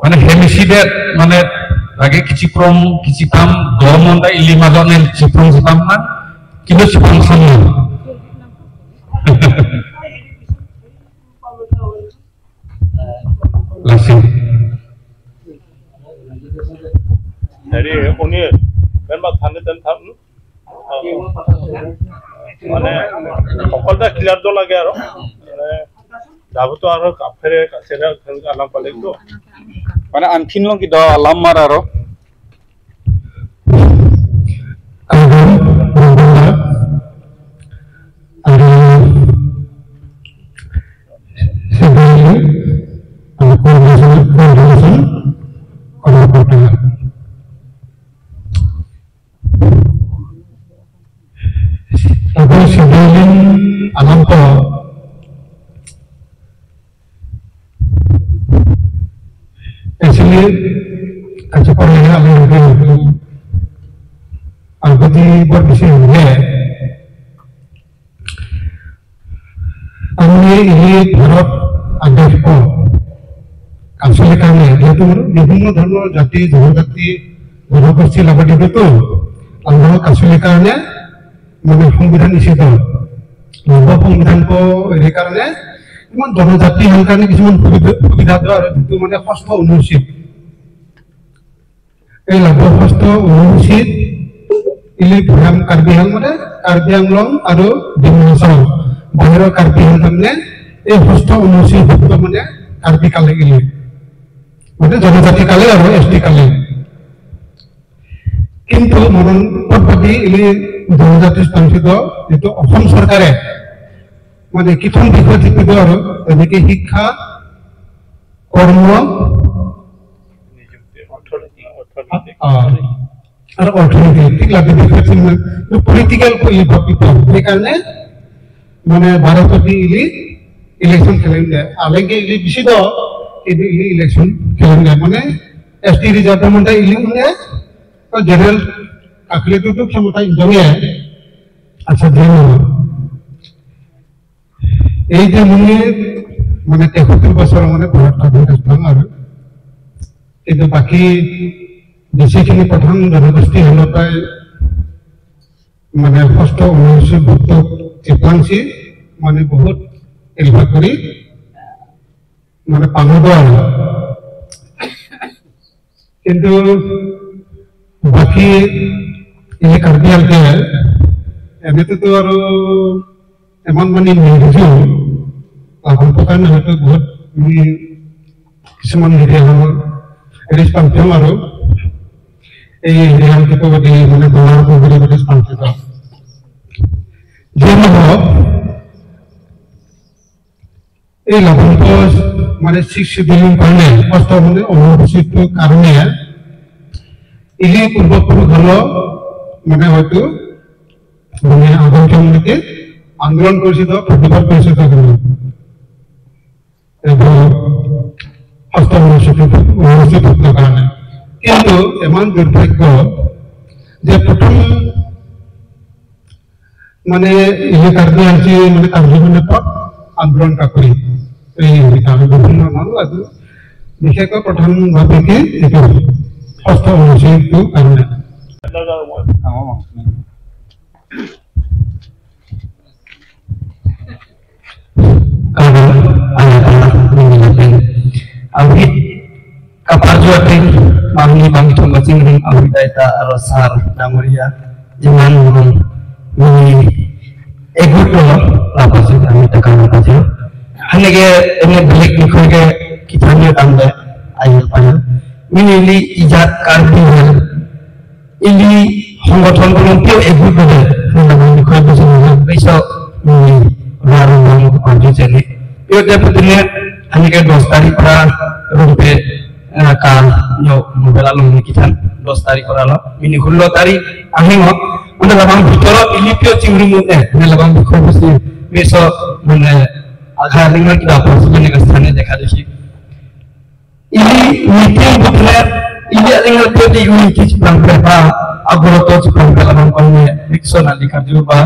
মানে হেমিসিডে মানে lagi kiciprong kicipam domon da ili madone kiciprong sipam na kilo sipam sama lasi dari oni ben ba thane ten tham মানে সকলটা clear তো লাগে আৰু মানে যাবতো আৰু কাফেৰে কাছেৰে আলাম পালে তো মানে আনখিন লং কি দ আলাম মাৰ আৰু বিভিন্ন ধৰণৰ জাতি জনজাতি জনগোষ্ঠী লগত আমাৰ কাছলিৰ কাৰণে মানে সংবিধান নিষিদ্ধ নৱ সংবিধান হেৰি কাৰণে ইমান জনজাতি হোৱাৰ কাৰণে কিছুমান সুবিধা আৰু যিটো মানে ষষ্ঠ অনুসূচীত এই নৱ ষষ্ঠ অনুসূচীত ইলি ভৈয়াম কাৰ্বি আংলং মানে কাৰ্বি আংলং আৰু ডিমা বাহিৰৰ কাৰ্বি আংলং তাৰমানে এই ষষ্ঠ অনুসূচীভুক্ত মানে কাৰ্বি কালে ইলি মানে জনজাতি কালে আৰু এছ টি কালে কিন্তু মৰণ পদ্ধতি ইলি জনজাতি স্থাপিত যিটো অসম চৰকাৰে মানে কিছুমান বিষয় থাকিব আৰু যেনেকে শিক্ষা কৰ্ম আৰু অৰ্থনীতি ঠিক লাগে পলিটিকেল সেইকাৰণে মানে ভাৰতত ইলি ইলেকশ্যন খেলিম দে আলেগে ইলি বেছি দ কিন্তু ইলি ইলেকশ্যন খেলিম দে মানে এছ টি ৰিজাৰ্ভৰ মানে ইলি মানে জেনেৰেল কাকলিটোতো ক্ষমতা ইজনে আচ্ছা দিয়ে এই যে মানে মানে 73 বছৰ মানে ভাৰত স্বাধীন আৰু কিন্তু বাকী বেছিখিনি প্ৰধান জনগোষ্ঠী হ'লে মানে ষষ্ঠ অনুসূচীভুক্ত চিপাংচি মানে বহুত এলভা কৰি মানে পালব আৰু কিন্তু বাকী এই কাৰ্বি আলকে এনেতেতো আৰু ইমান মানে নিৰ্জু কাৰণে হয়তো বহুত কিছুমান হেৰি হেৰি আৰু এই হেৰি মানে যিয়ে নহওক এই লঘন্ত মানে ছিক্স শিডিউলৰ কাৰণে ষষ্ঠ মানে অনুসূচীটোৰ কাৰণে ইলি পূৰ্বপুৰুষ হল মানে হয়তো মানে আগন্তুক আন্দোলন কৰিছিল, প্ৰতিবাদ কৰিছিল ষষ্ঠ অনুসূচীভুক্তৰ কাৰণে। কিন্তু ইমান দুৰ্ভাগ্য যে প্ৰথম মানে এই কাৰ্বি আনছি মানে কাৰ্বি মানে আন্দোলন কৰি এই বিভিন্ন মানুহ আৰু বিশেষকৈ প্ৰধানভাৱে কি এইটো ষষ্ঠ অনুসূচীটোৰ কাৰণে। Mami bang thong ching hing daita aro sar damoria jiman mini egut lapasu ami taka kaje hanege ene বেলেগ বিষয়কে কিথানি কামে আহিল পাইল মিনি ইলি ইজাত কাৰ্বি ইলি সংগঠন কিয় এগুট বিষয় বুজি পিছত মিনি আৰু যেনে ইহঁতে প্ৰতিদিনে হানিকে 10 তাৰিখ পৰা ৰূপে কাল মোবাইল আলম কিথান 10 তাৰিখ পৰা মিনি 16 তাৰিখ আহিব মানে লাবাং ভিতৰত ইলিপিও চিংৰি মুনে মানে লাবাং বিষয়বস্তু পিছত মানে আঘাত লিঙৰ কিবা মানে স্থানে দেখা দেখি ইলি মিটিং বুটলে ইলি আলিঙৰ প্ৰতি ইউনিটি চিপ্ৰাং বা আগ্ৰহ চিপ্ৰাং লাবাং কৰ্মে ৰিক্সন আলি কাৰ্য বা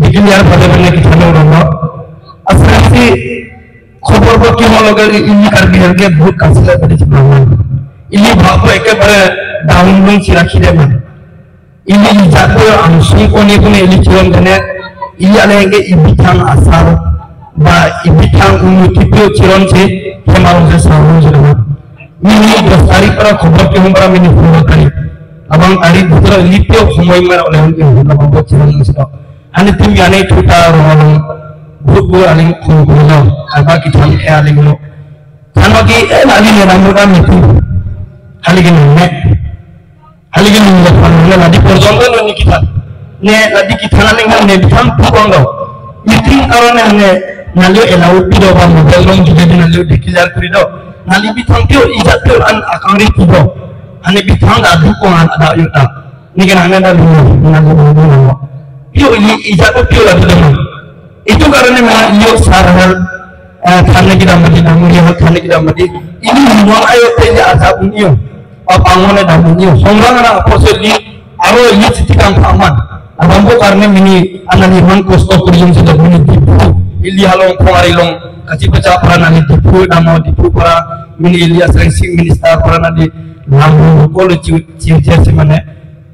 বিকিলিয়াৰ ভাৱে মানে কিথানে ৰঙ আচলতে খবৰ কি লগে ইলি কাৰ্বি হেলকে বহুত কাছে পাতিছে ইলি ভাবো একেবাৰে ডাউন লং চিৰাখি দে মানে ইলি জাতীয় আংশিক কোনে কোনে ইলি চিৰম যেনে ইলি আলেগে ইবিথাং আচাৰ বা ইবিথাং উন্নতি পিও চিৰম যে হেমাল যে সামু যে মিনি 10 তাৰিখ পৰা খবৰ কি পৰা মিনি 16 তাৰিখ এবং তাৰিখ ভিতৰত ইলি পিও সময় মাৰ ওলাই লাবাং চিৰম হানি তুমি আনে থুটা ৰঙালং বহুত আলিং খং কৰিল কাৰোবা কিথান এ আলিং থানকি এ আলি নে নামুৰা মিটিং হালিগে নে হালিগে নে লাদি পৰ্যন্ত নি কিথান নে লাদি কিথান আলিং নে বিথান ফুকং মিটিং কাৰণে নে নালিও এলাউ পি বা মোবাইল লং যোগেদি নালিও ডিক্লেয়াৰ কৰি দ নালি বিথান কিয় ইজাত কিয় আন আকাংৰি কিব হানি বিথান আদু কোন আদা ইউতা নিকে নানে দা লু নালি কিয় ইজাত কিয় লাগি itu karena memang iyo sarhal thane ki damadi damuria thane ki damadi ini nuang ayo teja asa unio pangone damunio hongrang ra aposeli aro ili chitikam aman abambo karne mini anani man kosto kurium se mini dipu ili halong khongari long kachi pacha pranani dipu damo dipu para mini ili asreng sing minister pranani lambu kolo chiu chiu mane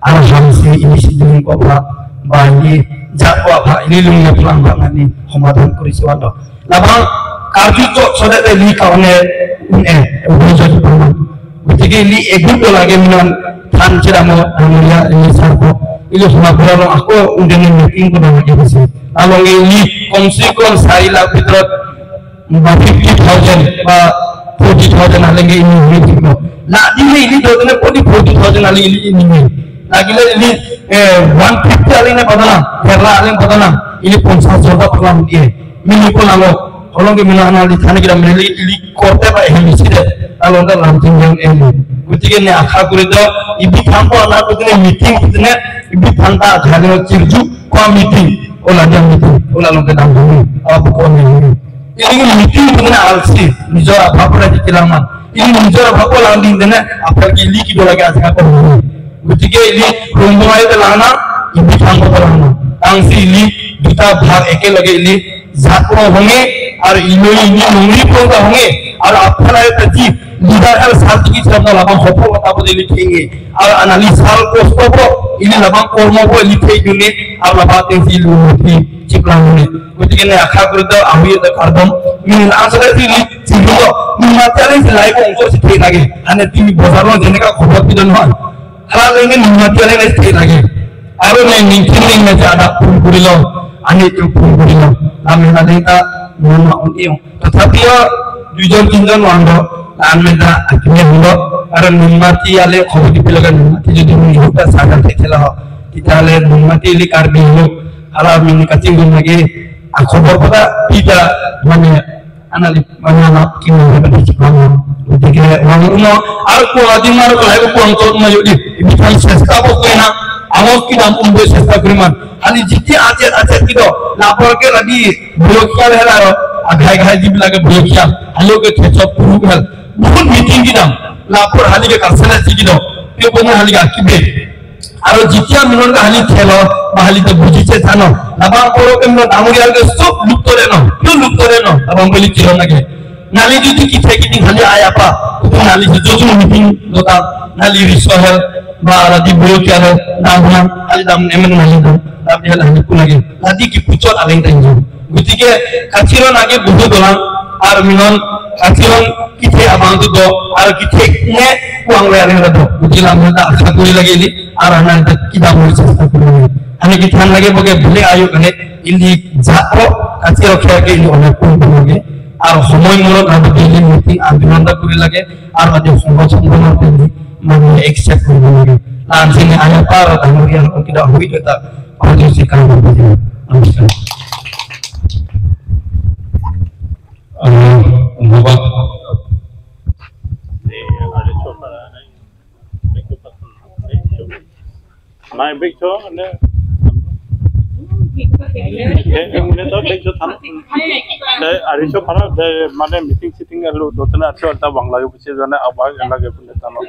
aro hamsi ini sidung ko ba ini সমাধান কৰিছো গতিকে এগুটো লাগে মিলন থান ডাঙৰীয়া আকৌ meeting কৰিব লাগে কৈছে আৰু কমচে কম 4 লাখ ভিতৰত বা 50,000 বা 40,000 আলেগে ইনি হৈ থাকিব লাগিলে ইলি দজনে প্ৰতি 40,000 আলি ইলি ইনি লাগিলে ইলি 150 আলিনে বদলাম কেরলা আলিন বদলাম ইলি 50 জরবা পালাম দিয়ে মিনি কোলালো হলঙ্গে মিলানো আলি থানে গিরা মিলি ইলি করতে বা হেমিছিলে আলঙ্গা লামথিং এলি গতিকে নে আশা কৰি দ ইবি থানবো আনা বুদিনে মিটিং বুদিনে ইবি থানটা ঘালে চিরজু কোয়া মিটিং ওলা দিয়া মিটিং ওলা লঙ্গে দাম ধৰি আব কোন ইলি মিটিং বুদিনে আলসি নিজৰ অভাৱৰে দিতিলামান ইলি নিজৰ অভাৱ লান্দিং দেনে আপনার কি ইলি কি লাগে আজকা করব গতিকে ইলি রুমবাইতে লানা ইবি থানবো লানা আংসি ইলি দুটা ভাগ একেলগে ইলি জাত হঙে আর ইলৈ ইলি নংৰি পংগা হঙে আৰ আপনাৰ যি লিডাৰ আৰু সাল চিকিৎসা লাভাং সফলতা বুলি লিখিঙে আৰু আনালি সাল কষ্ট ইলি লাভাং কৰ্ম লিখে দুনে আৰু লাভা তেজি লুঠি চিপলাঙে গতিকে আশা কৰি তো আমি কাৰ্বন আচলতে লাইভ অংশ শিখাই লাগে মানে তুমি বজাৰত যেনেকা খবৰ দিলে নহয় হালালে নিমাতিয়ালে শিখাই লাগে আৰু আদা ফোন কৰি লওঁ আমি এইটো ফোন কৰি লওঁ আমি মানে এটা তথাপিও দুজন তিনজন মানুহ আমি এটা আকিমে হলো আৰু নুনমাটি আলে খবৰ দিব লগা নুনমাটি যদি দুটা চাগা খেলা হয় তেতিয়াহ'লে নুনমাটি কাৰ্বি লোক আৰু আমি কাচিং লাগে খবৰ কথা পিতা মানে আনালি মানে আনাপ কি গতিকে আৰু কোৱাদিন আৰু যদি বিধান চেষ্টা কৰে না আমাক কি নাম উম্বই চেষ্টা কৰিমান খালি যেতিয়া আছে আছে কিয় লাভৰকে লাগি বয়সীয়াল হেল আৰু ঘাই ঘাই যিবিলাকে বয়সীয়াল হালিকে খেচব পুৰুষ হেল বহুত মিটিং কি দাম লাভৰ হালিকে কাছেলে শিকি দিওঁ তেওঁ হালিকে আঁকিবে আৰু যেতিয়া মিলন হালি খেল বা হালিতে বুজিছে জানো লাভাং কৰকে মিলন ডাঙৰীয়ালকে চব লুপ্তৰে ন কিয় লুপ্তৰে ন লাভাং বুলি কিয় লাগে নালি যদি কি থাকি খালি আয় আপা নালি য'ত মিটিং দোকান নালি ৰিচহেল বা ৰাতি বয়সীয়াল দাম খালি দাম এমন নালি দাম দাম দিলে হালি লাগে ৰাতি কি পুচত আলেং তাইছো গতিকে কাচিৰন আগে বহুত দলাং আৰু মিলন কাচিৰন কিথে আবাংটো দ আৰু কিথে নে কুৱাংলে আলেং দ গতিকে আমি আশা কৰি লাগিলি আৰু আমাৰ কি দাম চেষ্টা কৰি লাগে আমি কি ধ্যান লাগে বগে ভুলে আয়ো মানে ইলি জাত কাচি ৰখাকে ইলি অনেক কৰিব লাগে আৰু সময় মূৰত আমি ডেইলি মিটিং আন্দোলন কৰি লাগে আৰু আজি সংগঠনৰ মানে একচেপ্ট কৰিব লাগে লাঞ্চিনে আয়া পাৰ ডাঙৰীয়া কিবা হৈ এটা কাৰ্যসূচী কাম কৰিব লাগিব। নমস্কাৰ। ধন্যবাদ। নাই বেগছ মানে মানে মিটিং চিটিং আৰু দোতনা আছে এটা বাংলা বুঝে জানে আবার লাগে বলে জানো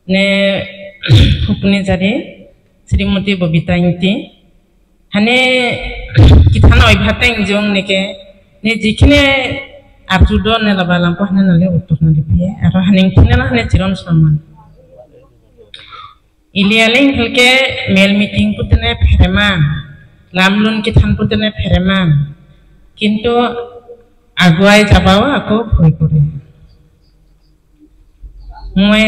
Ne Hupnizari Srimati Bobita Ingti Hane Kitana Oibhata Ingjong neke ne jikhine arjudo ne labalam po hane nale uttor nale piye aro hane khine na hane chiron সম্মান ইলিয়ালেং helke mel meeting putene pherema lamlun kithan putene pherema কিন্তু আগুৱাই যাবাও আকৌ ভয় কৰে মই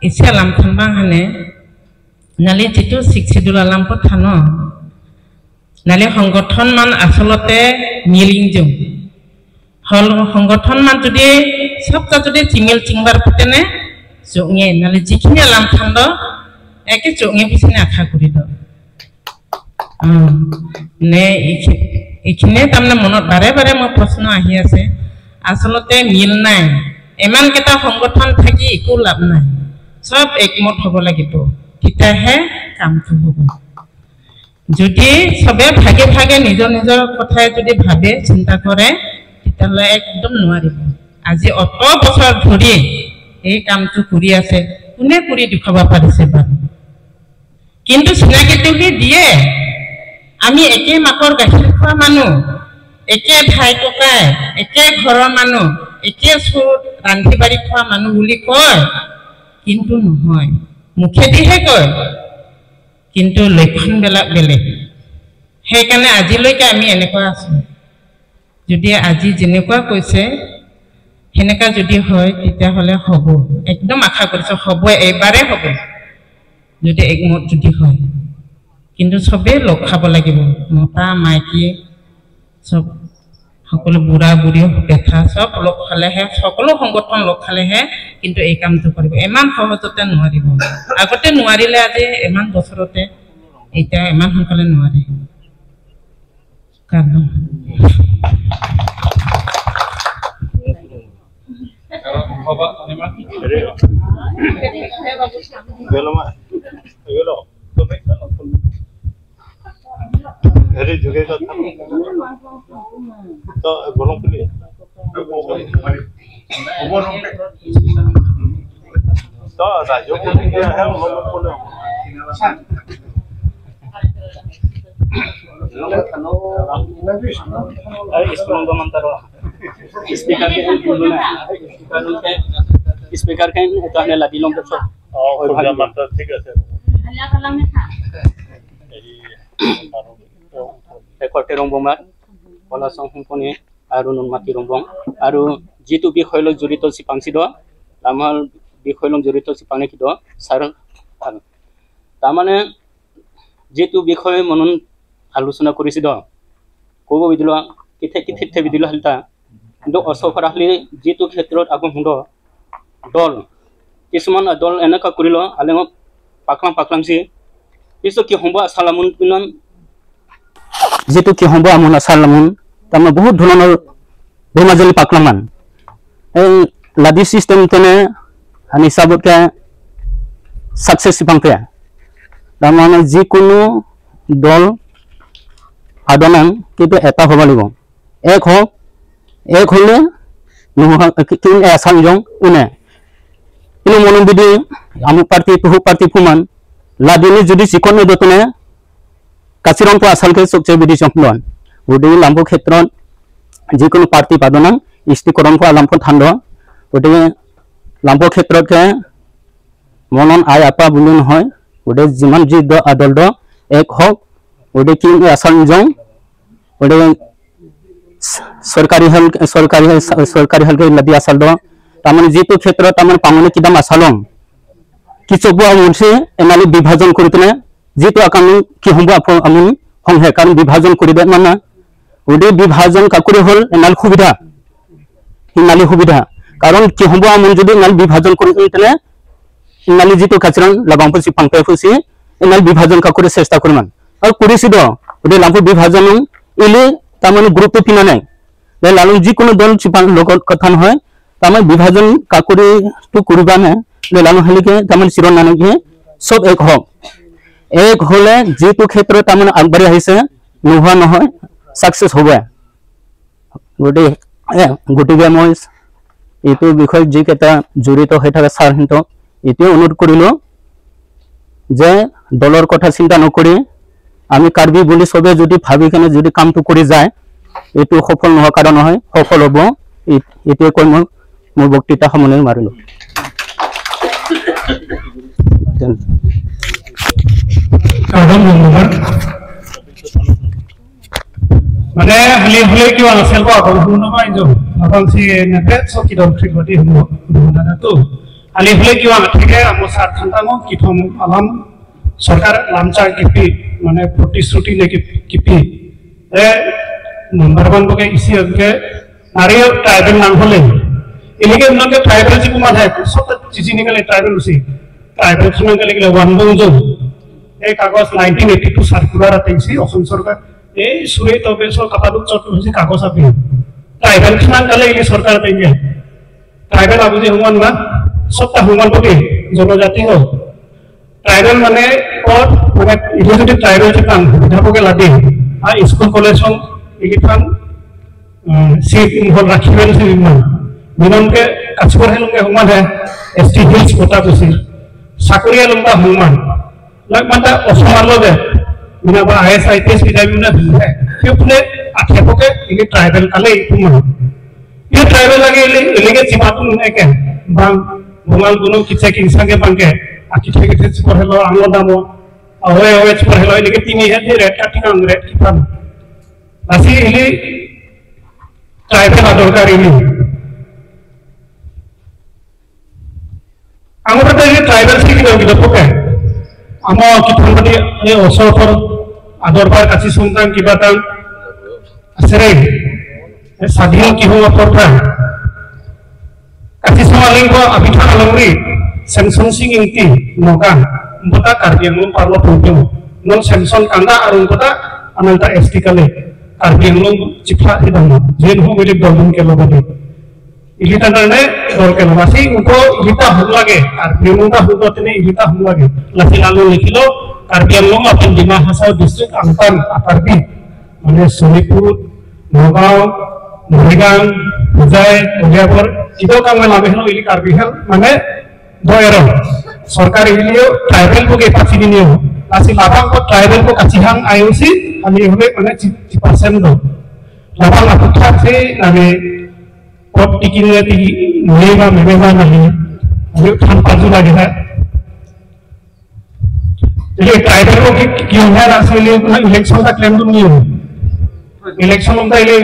ইচ্ছে লাম থানবা হানে নালে যিটো ছিক্স শিডিউল আলাম থান নালে সংগঠন মান আচলতে মিলিং হল সংগঠন মান যদি সবটা যদি চিঙেল চিংবাৰ পুতেনে জঙে নালে যিখিনি আলাম থান একে জঙে পিছনে আশা কৰি দ নে এইখিনিয়ে তাৰমানে মনত বাৰে বাৰে মোৰ প্ৰশ্ন আহি আছে আচলতে মিল নাই ইমানকেইটা সংগঠন থাকি একো লাভ নাই সব একমত হ'ব লাগিব তেতিয়াহে কামটো হ'ব যদি সবে ভাগে ভাগে নিজৰ নিজৰ কথাই যদি ভাবে চিন্তা কৰে তেতিয়াহ'লে একদম নোৱাৰিব আজি অত বছৰ ধৰি এই কামটো কৰি আছে কোনে কৰি দেখুৱাব পাৰিছে বাৰু কিন্তু চিনাকিটো দিয়ে আমি একে মাকৰ গাখীৰ খোৱা মানুহ একে ভাই ককাই একে ঘৰৰ মানুহ একে চোৰ ৰান্ধি বাঢ়ি খোৱা মানুহ বুলি কয় কিন্তু নহয় মুখেদিহে কয় কিন্তু লক্ষণবিলাক বেলেগ সেইকাৰণে আজিলৈকে আমি এনেকুৱা আছোঁ যদি আজি যেনেকুৱা কৈছে সেনেকুৱা যদি হয় তেতিয়াহ'লে হ'ব একদম আশা কৰিছোঁ হ'ব এইবাৰে হ'ব যদি একমত যদি হয় কিন্তু চবেই লগ খাব লাগিব মতা মাইকী চব সকলো বুঢ়া বুঢ়ী দেখা চব লগ খালেহে সকলো সংগঠন লগ খালেহে কিন্তু এই কামটো কৰিব ইমান সহজতে নোৱাৰিব আগতে নোৱাৰিলে আজি ইমান বছৰতে এতিয়া ইমান সোনকালে নোৱাৰে। কাৰণ স্পিকাৰ কেন এটা নে লাগি লং তো ঠিক আছে। একতে ৰংবমাৰ কলাচং সম্পনি আৰু নুনমাটি ৰংবং আৰু যিটো বিষয় লৈ জড়িত চিপাংচিদ আমাৰ বিষয় লৈ জড়িত চিপাঙে কিদ ছাৰ তাৰমানে যিটো বিষয় মনন আলোচনা কৰিছিল ক'ব বিদিল কিথে কিথে বিদিল হালতা কিন্তু অচফাৰ হালি যিটো ক্ষেত্ৰত আগু হুন্দ দল কিছুমান দল এনেকুৱা কৰিল আলেঙ পাকলাম পাকলামচি পিছত কি সম্ভৱ আছালামুন যিটো কি সম্ভৱ আমোন আছালামুন তাৰমানে বহুত ধৰণৰ বেমাজলি পাকলামান এই লাদি চিষ্টেম তেনে হানি হিচাপতকে ছাকচেছ পাংপে তাৰমানে যিকোনো দল সাধনাং কিন্তু এটা হ'ব লাগিব, এক হওক, এক হ'লে নোহোৱা আছাম উনে কিন্তু মনবিধি আমুক পাৰ্টি তুহুক পাৰ্টি ফুমান লাদিনি যদি চিকন দতনে কাচিৰংটো আচলকে চবচে বিধি চম্পন গতিকে লাম্বু ক্ষেত্ৰত যিকোনো পাৰ্টি পাদনাং ইষ্টিকৰণ কৰা লাম্প ঠাণ্ড গতিকে লাম্ব ক্ষেত্ৰতকে মনন আই আপা বুলি নহয় গতিকে যিমান যি দল এক হওক গতিকে কি আচাৰ যাওঁ গতিকে চৰকাৰী হল চৰকাৰী চৰকাৰী হলকে লাদি আচাল দ তাৰমানে যিটো ক্ষেত্ৰত তাৰমানে পাঙনি কিদাম আচালং কি চব মোনছে এনালি বিভাজন কৰি তেনে যিটো আকামি কি সম্ভৱ আমি সংহে কাৰণ বিভাজন কৰি দে মানে গতিকে বিভাজন কাকুৰি হ'ল এনাল সুবিধা ইনালি সুবিধা কাৰণ কি সম্ভৱ আমি যদি এনাল বিভাজন কৰি তেনে ইনালি যিটো কাচিৰং লাবাংপুচি ফাংপাই ফুচি এনাল বিভাজন কাকুৰি চেষ্টা কৰিমান আৰু কৰিছিল গতিকে লাম্পু বিভাজন ইলি তাৰমানে গ্ৰুপটো পিনা নাই লালুং যিকোনো দল লগত কথা নহয় তাৰমানে বিভাজন কাকুৰিটো কৰিবা নে লালুং হালিকে তাৰমানে চিৰণ নানকে চব এক হওক, এক হ'লে যিটো ক্ষেত্ৰত তাৰমানে আগবাঢ়ি আহিছে নোহোৱা নহয় ছাকচেছ হ'ব। গতিকে মই এইটো বিষয়ত যিকেইটা জড়িত হৈ থকা ছাৰ সিহঁতক এইটোৱে অনুৰোধ কৰিলোঁ যে দলৰ কথা চিন্তা নকৰি আমি কাৰ্বি বুলি চবে যদি ভাবি কেনে যদি কামটো কৰি যায় এইটো সফল নোহোৱা কাৰণ নহয়, সফল হ'ব। এইটোৱে কৈ মই মোৰ বক্তৃতা সামৰণি মাৰিলোঁ। মানে হালি হলে কিয় আছিল বা হালি হলে কিয় নাথাকে আমার সার খান্তাম কিথম আলাম সরকার লামচা কিপি মানে প্ৰতিশ্ৰুতি নেকি কিপি এ নাম্বাৰ ওৱান বকে ইসি অংকে নারী ট্রাইবেল নাম হলে এলিকে নকে ট্রাইবেল যি কুমার হয় সব চিচি নিকালে ট্রাইবেল উসি ট্রাইবেল খানাঙ্গে গেলে ওয়ান বংজ এই কাগজ 1982 সার্কুলার আতেছি অসম সরকার এই সুরে তবে সব কাপালুক চট হইছে কাগজ আপি ট্রাইবেল খানাঙ্গালে এলি সরকার তেঙ্গে ট্রাইবেল আবুজি হুমান না সবটা হুমান বকে জনজাতি হোক ট্রাইবেল মানে পর মানে ইলি যদি ট্রাইবেল যে সুবিধাবকে লাগে আর স্কুল কলেজ এলিফান সিট হল রাখিবেন ইমান মিননকে কাছবৰ হেলুংগে হুমান হে এস টি হিলছ কোটা কুচি চাকৰিয়া লুংবা হুমান লাগ মানে অসমৰ লগে মিনা বা I S I P S বিদায় হে সিফালে আঠেপকে ইলি ট্রাইবেল কালে হুমান এই ট্রাইবেল লাগে ইলি এলিগে চিমাটো নুনেকে বাং বঙাল গুনো কিছে কিংসাঙ্গে বাংকে আকি থেকে চিপর হেলো আংলো দামো আওয়ে আওয়ে চিপর হেলো এলিগে তিনি হে রেড কাটিকাং রেড কিপান নাসি ইলি ট্রাইবেল দরকার ইলি আমার ট্রাইবেল শিখি পকে আমার কিথনবাদী এই ওচৰৰ আদৰবাৰ কাচি চুংতাং কিবা তাং আছে ৰে স্বাধীন কি হ'ব পৰফা কাচি চুঙালিংগ আবিথা আলংৰি চেমচন সিং ইংতি নগা বতা কাৰ্বি আংলং পাৰ্ল পৌতেও Non Samson Kanda আৰু কথা আমাৰ এটা এছ টি কালে কাৰ্বি আংলং চিফা সিদ্ধান্ত যিয়ে নহওক এই দল কে লগতে ইলিতা কাৰণে দল কে লগা আছে উনকো ইলিতা হ'ব লাগে কাৰ্বি আংলং হ'ব তেনে ইলিতা হ'ব লাগে লাচি লালু লিখিলো কাৰ্বি আংলং আপন ডিমা হাছাও ডিষ্ট্ৰিক্ট আংপান কাৰ্বি মানে শোণিতপুৰ নগাঁও মৰিগাঁও হোজাই কলিয়াবৰ কিবা কাম লাগে হেনো ইলি কাৰ্বি হেল মানে দয়ের সরকার ইলিও ট্রাইবেল বুকে পাচ্ছি নিও লাসি লাবাং কো ট্রাইবেল কো কাছিহাং আইওসি আমি হলে মানে 50% দো লাবাং আপুথা সে আমি কত টিকিনে টিকি নেবা মেবেবা নাহি আমি থান পাজু লাগে না এই ট্রাইবেল কো কি হয় লাসি ইলেকশন টা ক্লেম দু নিও ইলেকশন টা ইলে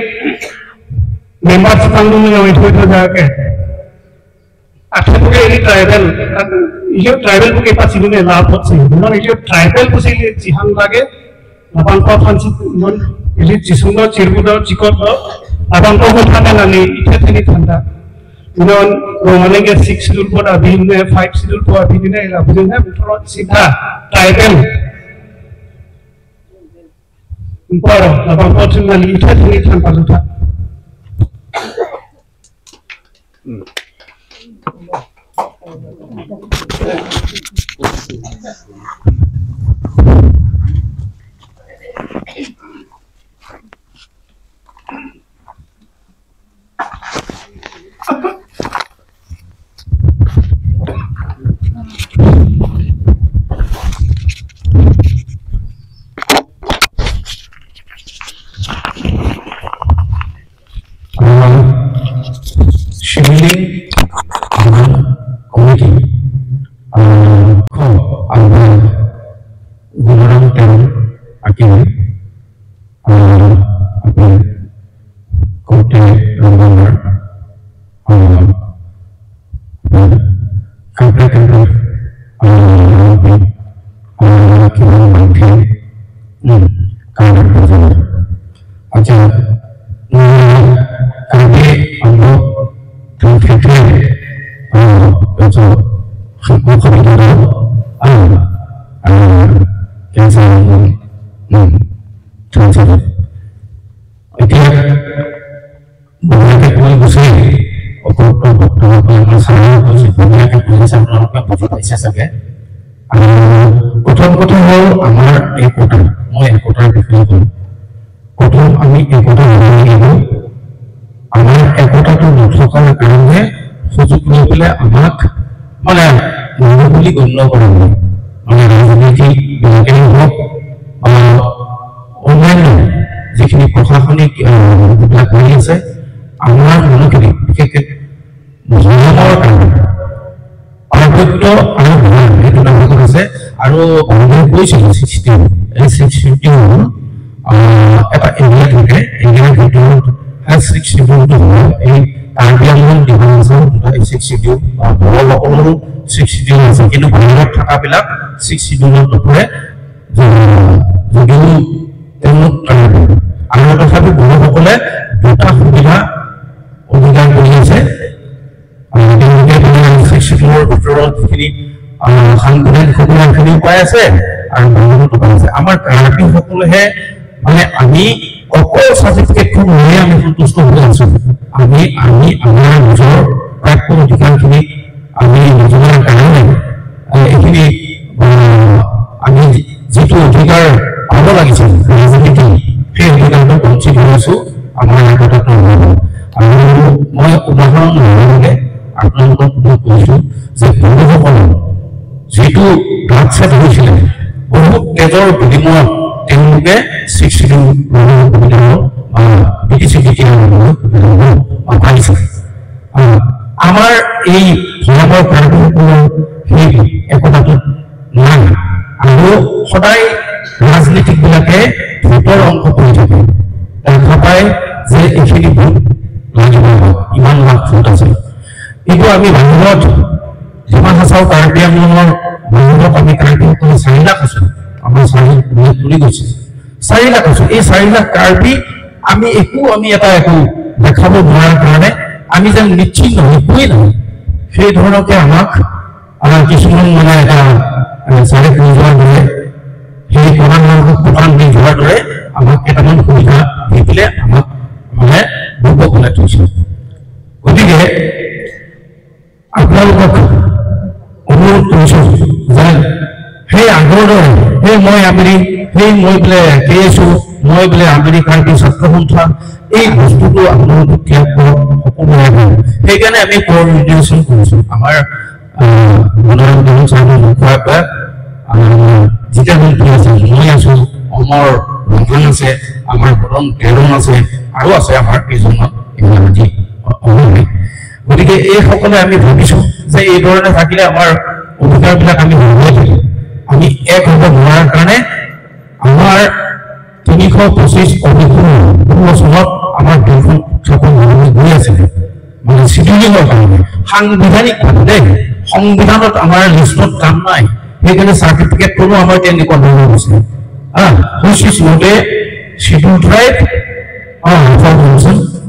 মেম্বার সিপাং দু নিও ইথো ইথো জায়গাকে আঠে এই ট্রাইবেল ইলিও ট্রাইবেল বুকে পাচ্ছি লাভ হচ্ছে ইলিও ট্রাইবেল বুঝে চিহান লাগে লাবাং ফান্সি ইলি চিসুন্দ চিরবুদ চিকট লাবাং থানে নানি ইথে থেনি ঠান্ডা ইনন রোমানেকে 6 শিডিউল পর আভিনে 5 শিডিউল পর আভিনে আভিনে সিধা ট্রাইবেল পর লাবাং নানি ইথে থেনি ঠান্ডা জুঠা Shivling Committee ko ang gumarang term akin apin kote remember kample kample আচ্ছা কার্বি আংলং এতিয়া বুজি পাইছে চাগে। আৰু প্ৰথম কথা হ'ল আমাৰ একতা, মই একতাৰ বিষয়ে কম। প্ৰথম আমি একতা হ'ব লাগিব। আমাৰ একতাটো নথকাৰ কাৰণে সুযোগ লৈ পেলাই আমাক মানে মানুহ বুলি গণ্য কৰা হয়, মানে ৰাজনীতিক বিলাকেই হওক বা অন্যান্য যিখিনি প্ৰশাসনিক যিবিলাক হৈ আছে, আমাৰ মানুহখিনি বিশেষকৈ ধৰ্মৰ কাৰণে পাৰ্বত্য আৰু ভূটান এই দুটা ভাগত আছে। আৰু বাংলাদেশ কৈছিল 60, এই 650 হ'ল এটা এৰিয়া থাকে, এৰিয়াৰ ভিতৰত 6 শিডিউলটো হ'ল এই কাৰ্বি আংলং ডিমা হাছাও দুটা 6 শিডিউল বা বড়োসকলৰো 6 শিডিউল আছে, কিন্তু বাহিৰত থকাবিলাক 6 শিডিউলত নপৰে যদিও তেওঁলোক ট্ৰাইবেল। আৰু তথাপি বড়োসকলে দুটা সুবিধা অধিকাৰ কৰি আছে। তেওঁলোকে 6 শিডিউলৰ ভিতৰত যিখিনি সাংবিধানিক সুবিধাখিনিও পাই আছে আৰু বাহিৰতো পাই আছে। আমাৰ কাৰ্বিসকলেহে মানে আমি অকল চাৰ্টিফিকেটখন লৈয়ে আমি সন্তুষ্ট হৈ আছো। আমি আমি আমাৰ নিজৰ প্ৰাপ্য অধিকাৰখিনি আমি নজনাৰ কাৰণে এইখিনি আমি যিটো অধিকাৰ পাব লাগিছিল ৰাজনীতি, সেই অধিকাৰটো বঞ্চিত হৈ আছো আমাৰ একতাটো অভাৱত। আৰু মই উদাহৰণ লগে আপোনালোকক মই কৈছো যে বড়োসকলৰ যিটো ব্লাডছেট হৈছিলে বহুত তেজৰ বিনিময়ত তেওঁলোকে 6 শিডিউল বা ব্ৰিটিছে যেতিয়া পাইছে। আমাৰ এই ভয়াৱহ কাৰ্বিসকলৰ সেই একতাটোত নাই। আৰু সদায় ৰাজনীতিকবিলাকে ভোটৰ অংক কৰি থাকে, দেখা পায় যে এইখিনি ভোট লাগিব, ইমান লাখ ভোট আছে। কিন্তু আমি বাহিৰত ডিমা হাছাও কাৰ্বি আংলঙৰ বাহিৰত আমি কাৰ্বিসকলে 4 লাখ আছো, আমাৰ 4 লাখ তুলি গৈছে, 4 লাখ আছো। এই 4 লাখ কাৰ্বি আমি একো আমি এটা একো দেখাব নোৱাৰাৰ কাৰণে আমি যেন নিশ্চিন্ন একোৱেই নহয়, সেই ধৰণকে আমাক আমাৰ কিছুমান মানে এটা চাৰে যোৱাৰ দৰে সেই প্ৰধান প্ৰধান বুলি যোৱাৰ দৰে আমাক কেইটামান সুবিধা দি পেলাই আমাক মানে দুৰ্বল বনাই থৈছিল। গতিকে আপোনালোকক অনুৰোধ কৰিছোঁ যে সেই আগৰ দৰে সেই মই আবেলি সেই মই বোলে কে এছ, মই বোলে আবেলি কাৰ্বি ছাত্ৰ সন্থা, এই বস্তুটো আপোনালোকে ত্যাগ কৰক সকলোৰে। সেইকাৰণে আমি কোঅৰ্ডিনেশ্যন কৰিছোঁ। আমাৰ মনোৰঞ্জন ছাৰৰ মুখৰ পৰা জিতেন্দ্ৰ আছে, মই আছোঁ, অমৰ ৰঞ্জন আছে, আমাৰ বদন তেৰণ আছে, আৰু আছে আমাৰ কেইজনমান এইবিলাক আজি অসমে। গতিকে এইসকলে আমি ভাবিছোঁ যে এই ধৰণে থাকিলে আমাৰ অধিকাৰবিলাক আমি হেৰুৱাই থাকিম। আমি এক হ'ব নোৱাৰাৰ কাৰণে আমাৰ 325 ষোল্ল চনত আমাৰ দেশখন উত্থাপন হ'বলৈ গৈ আছিলে, মানে চিডিউলিঙৰ কাৰণে সাংবিধানিকভাৱে দেই, সংবিধানত আমাৰ লিষ্টত কাম নাই, সেইকাৰণে চাৰ্টিফিকেটখনো আমাৰ তেনেকুৱা ধৰণৰ হৈছে। Which is not a scheduled tribe or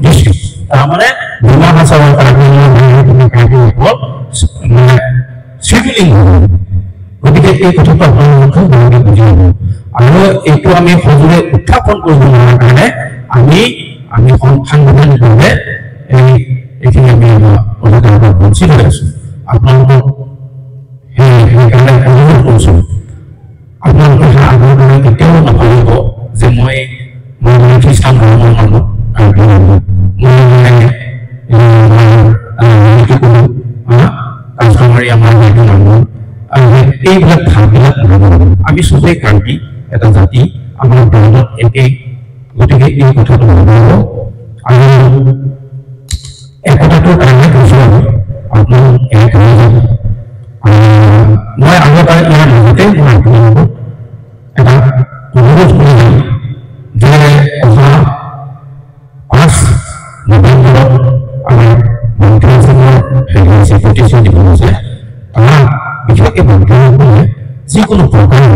district. তাৰমানে ডিমা হাছাওৰ কাৰ্বি কাৰ্বিসকল মানে চিডিউলিং হ'ব। গতিকে এই কথাটো আপোনালোকেও ভালকে বুজি পাব। আৰু এইটো আমি সজোৰে উত্থাপন কৰিব নোৱাৰাৰ কাৰণে আমি আমি সাংবিধানিকভাৱে এইখিনি আমি অধিকাৰৰ পৰা বঞ্চিত হৈ আছো। আপোনালোকক সেইকাৰণে অনুৰোধ কৰিছো, আপোনালোকে আগৰ দৰে কেতিয়াও নাভাবিব যে মই মই মানে খ্ৰীষ্টান ধৰ্মৰ মানুহ, কাৰ্বি মানুহ, মই মানে এইটো কৰোঁ, কাষ্টমাৰী আমাৰ সেইটো মানুহ, আৰু এইবিলাক ভাৱবিলাক নাভাবিব। আমি চবেই কাৰ্বি এটা জাতি, আমাৰ ব্ৰেণ্ডত একেই। গতিকে এই কথাটো নাভাবিব। আৰু একতাটোৰ কাৰণে কৈছোঁ আমি আপোনালোক এক হৈ যাব। মই আৰু এটা ইয়াৰ লগতে মই আপোনালোকক এটা অনুৰোধ কৰি যাম যে অহা 5 নৱেম্বৰত আমাৰ মন্ত্ৰীসভাৰ হেৰি আছে, প্ৰতিষ্ঠা দিৱস আছে। তাত বিশেষকৈ মন্ত্ৰীসকলে যিকোনো প্ৰকাৰে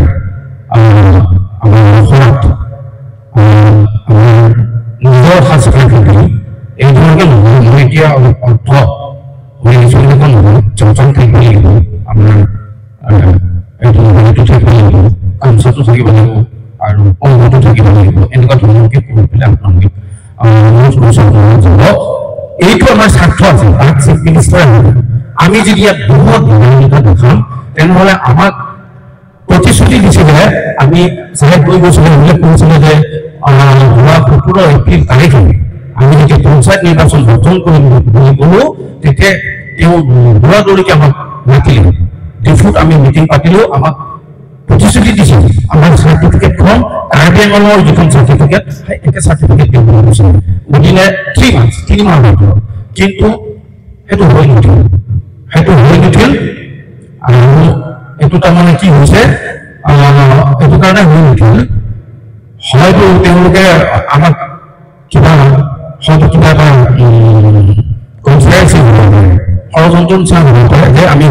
আমাৰ অসমত আমাৰ নিজৰ সাজপাৰ পিন্ধি এই ধৰণে নহয়, মই এতিয়া অলপ অৰ্থ হৈ আহিছোঁ, এনেকুৱা নহয়, জলপান থাকিব লাগিব, আমাৰ এইটো হেৰিটো থাকিব লাগিব, গামোচাটো থাকিব লাগিব, আৰু অংগটো থাকিব লাগিব, এনেকুৱা ধৰণকে কৰি পেলাই আপোনালোকে অনুৰোধ কৰিছোঁ আপোনালোক যাব। এইটো আমাৰ স্বাৰ্থ আছে, তাত চিফ মিনিষ্টাৰ আহিব। আমি যদি ইয়াত বহুত বিধায়িকা দেখাম তেনেহ'লে আমাক প্ৰতিশ্ৰুতি দিছিলে, আমি 2.5 বছৰ উল্লেখ কৰিছিলে যে যোৱা 17 এপ্ৰিল তাৰিখে আমি যেতিয়া পঞ্চায়ত নিৰ্বাচন গঠন কৰিম বুলি ক'লো, তেতিয়া তেওঁ দৌৰা দৌৰিকে আমাক মাতিলে, ডিফুত আমি মিটিং পাতিলো, আমাক প্ৰতিশ্ৰুতি দিছিল আমাৰ চাৰ্টিফিকেটখন কাৰ্বি আংলঙৰ যিখন চাৰ্টিফিকেট, সেই একে চাৰ্টিফিকেট দিব বুলি কৈছিলে উইদিন এ 3 মান্থছ, 3 মাহৰ ভিতৰত। কিন্তু সেইটো হৈ নুঠিল, সেইটো হৈ নুঠিল। আৰু এইটো তাৰমানে কি হৈছে, এইটো কাৰণে হৈ নুঠিল, হয়তো তেওঁলোকে আমাক কিবা হয়তো কিবা এটা কনস্পিৰেচি হ'ব পাৰে, ষড়যন্ত্ৰ নিচিনা হ'ব পাৰে যে আমি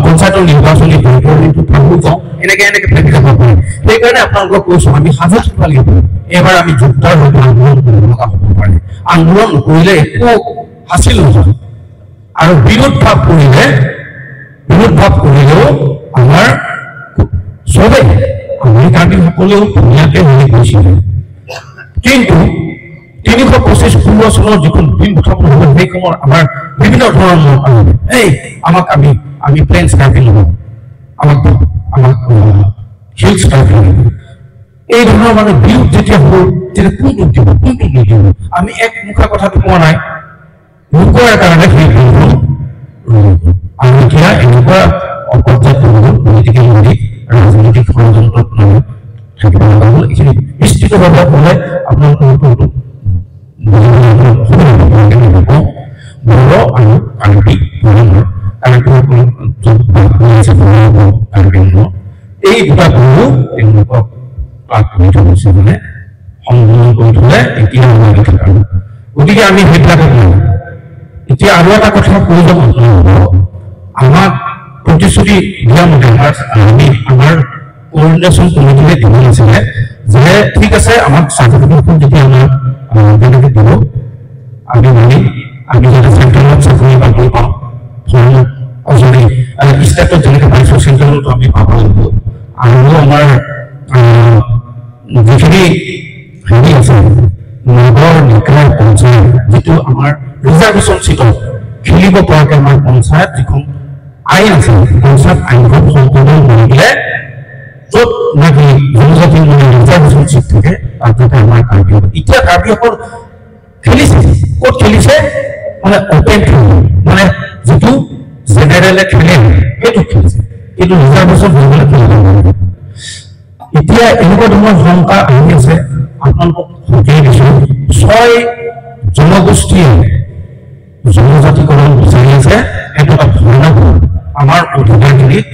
পঞ্চায়তৰ নিৰ্বাচনী বৈতৰণীটো ভাবো যাওঁ, এনেকে এনেকে ভাবি যাব পাৰে। সেইকাৰণে আপোনালোকক কৈছো আমি সাজু থাকিব লাগিব। এইবাৰ আমি যোদ্ধাৰ হয়তো আন্দোলন কৰিব লগা হ'ব পাৰে। আন্দোলন নকৰিলে একো হাচিল নহয়, আৰু বিৰোধ ভাৱ কৰিলে, বিৰোধ ভাৱ কৰিলেও আমাৰ চবেই আমি কাৰ্বি সকলেও ধুনীয়াকে মিলি গৈছিলে। কিন্তু 325 ষোল্ল চনৰ যিখন বিল উত্থাপন হ'ল, সেই সময়ত আমাৰ বিভিন্ন ধৰণৰ মত আহিলে, এই আমাক আমি আমি প্লেনছ কাৰ্বি নহওঁ, আমাক আমাক হিলছ কাৰ্বি লাগিব, এই ধৰণৰ মানে বিৰোধ যেতিয়া হ'ল তেতিয়া কোনটোক দিব কোনটোক নিদিব, আমি একমুখা কথাটো কোৱা নাই, নোকোৱাৰ কাৰণে সেই বিলখন ৰৈ গ'ল। আৰু এতিয়া এনেকুৱা অপৰ্যাপ্ত হ'ল, পলিটিকেল ৰাজনৈতিক ষড়যন্ত্ৰত মানে থাকিব লগা হ'ল। এইখিনি বিস্তৃতভাৱে ক'লে আপোনালোকৰ হয়তো বুজিবলৈ বড়ো আৰু কাৰ্বি ধৰণৰ কাৰ্বিসকল কাৰ্বি এই দুটা গুৰু তেওঁলোকক ক্লাব কৰি থৈ গৈছে, মানে সংযোজন কৰি থলে এতিয়া লাগি থাকে। আৰু গতিকে আমি সেইবিলাকক নাই। এতিয়া আৰু এটা কথা কৈ যাম আপোনালোকক, আমাক প্ৰতিশ্ৰুতি দিয়া মতে আমাৰ আমি আমাৰ কোঅৰ্ডিনেশ্যন কমিটিয়ে দিব নাছিলে যে ঠিক আছে আমাক চাৰ্টিফিকেটখন যেতিয়া আমাৰ তেনেকে দিব আমি মানিম, আমি যাতে চেণ্ট্ৰেলত চাকৰি বাকৰি পাওঁ, ফৰেনত চৰি ষ্টেটত যেনেকে পাইছোঁ চেণ্ট্ৰেলতো আমি পাব লাগিব। আৰু আমাৰ যিখিনি হেৰি আছে নগৰ নিকায় পঞ্চায়ত যিটো আমাৰ ৰিজাৰ্ভেশ্যন চিটত খেলিব পৰাকৈ আমাৰ পঞ্চায়ত যিখন আইন আছে, পঞ্চায়ত আইনখন সংশোধন কৰি পেলাই য'ত নেকি জনজাতিৰ মানে ৰিজাৰ্ভেশ্যন চিট থাকে তাত যাতে আমাৰ কাৰ্বিসকল, এতিয়া কাৰ্বিসকল খেলিছে, ক'ত খেলিছে মানে অপেন খেল, মানে যিটো জেনেৰেলে খেলে সেইটো খেলিছে, কিন্তু ৰিজাৰ্ভেশ্যন হৈ গ'লে খেলিব নোৱাৰে। এতিয়া এনেকুৱা ধৰণৰ শংকা আহি আছে, আপোনালোকক সকীয়াই দিছো, 6 জনগোষ্ঠীয়ে জনজাতিকৰণ বিচাৰি আছে, সেইটো এটা ভয়ানক আমাৰ অধিকাৰখিনিত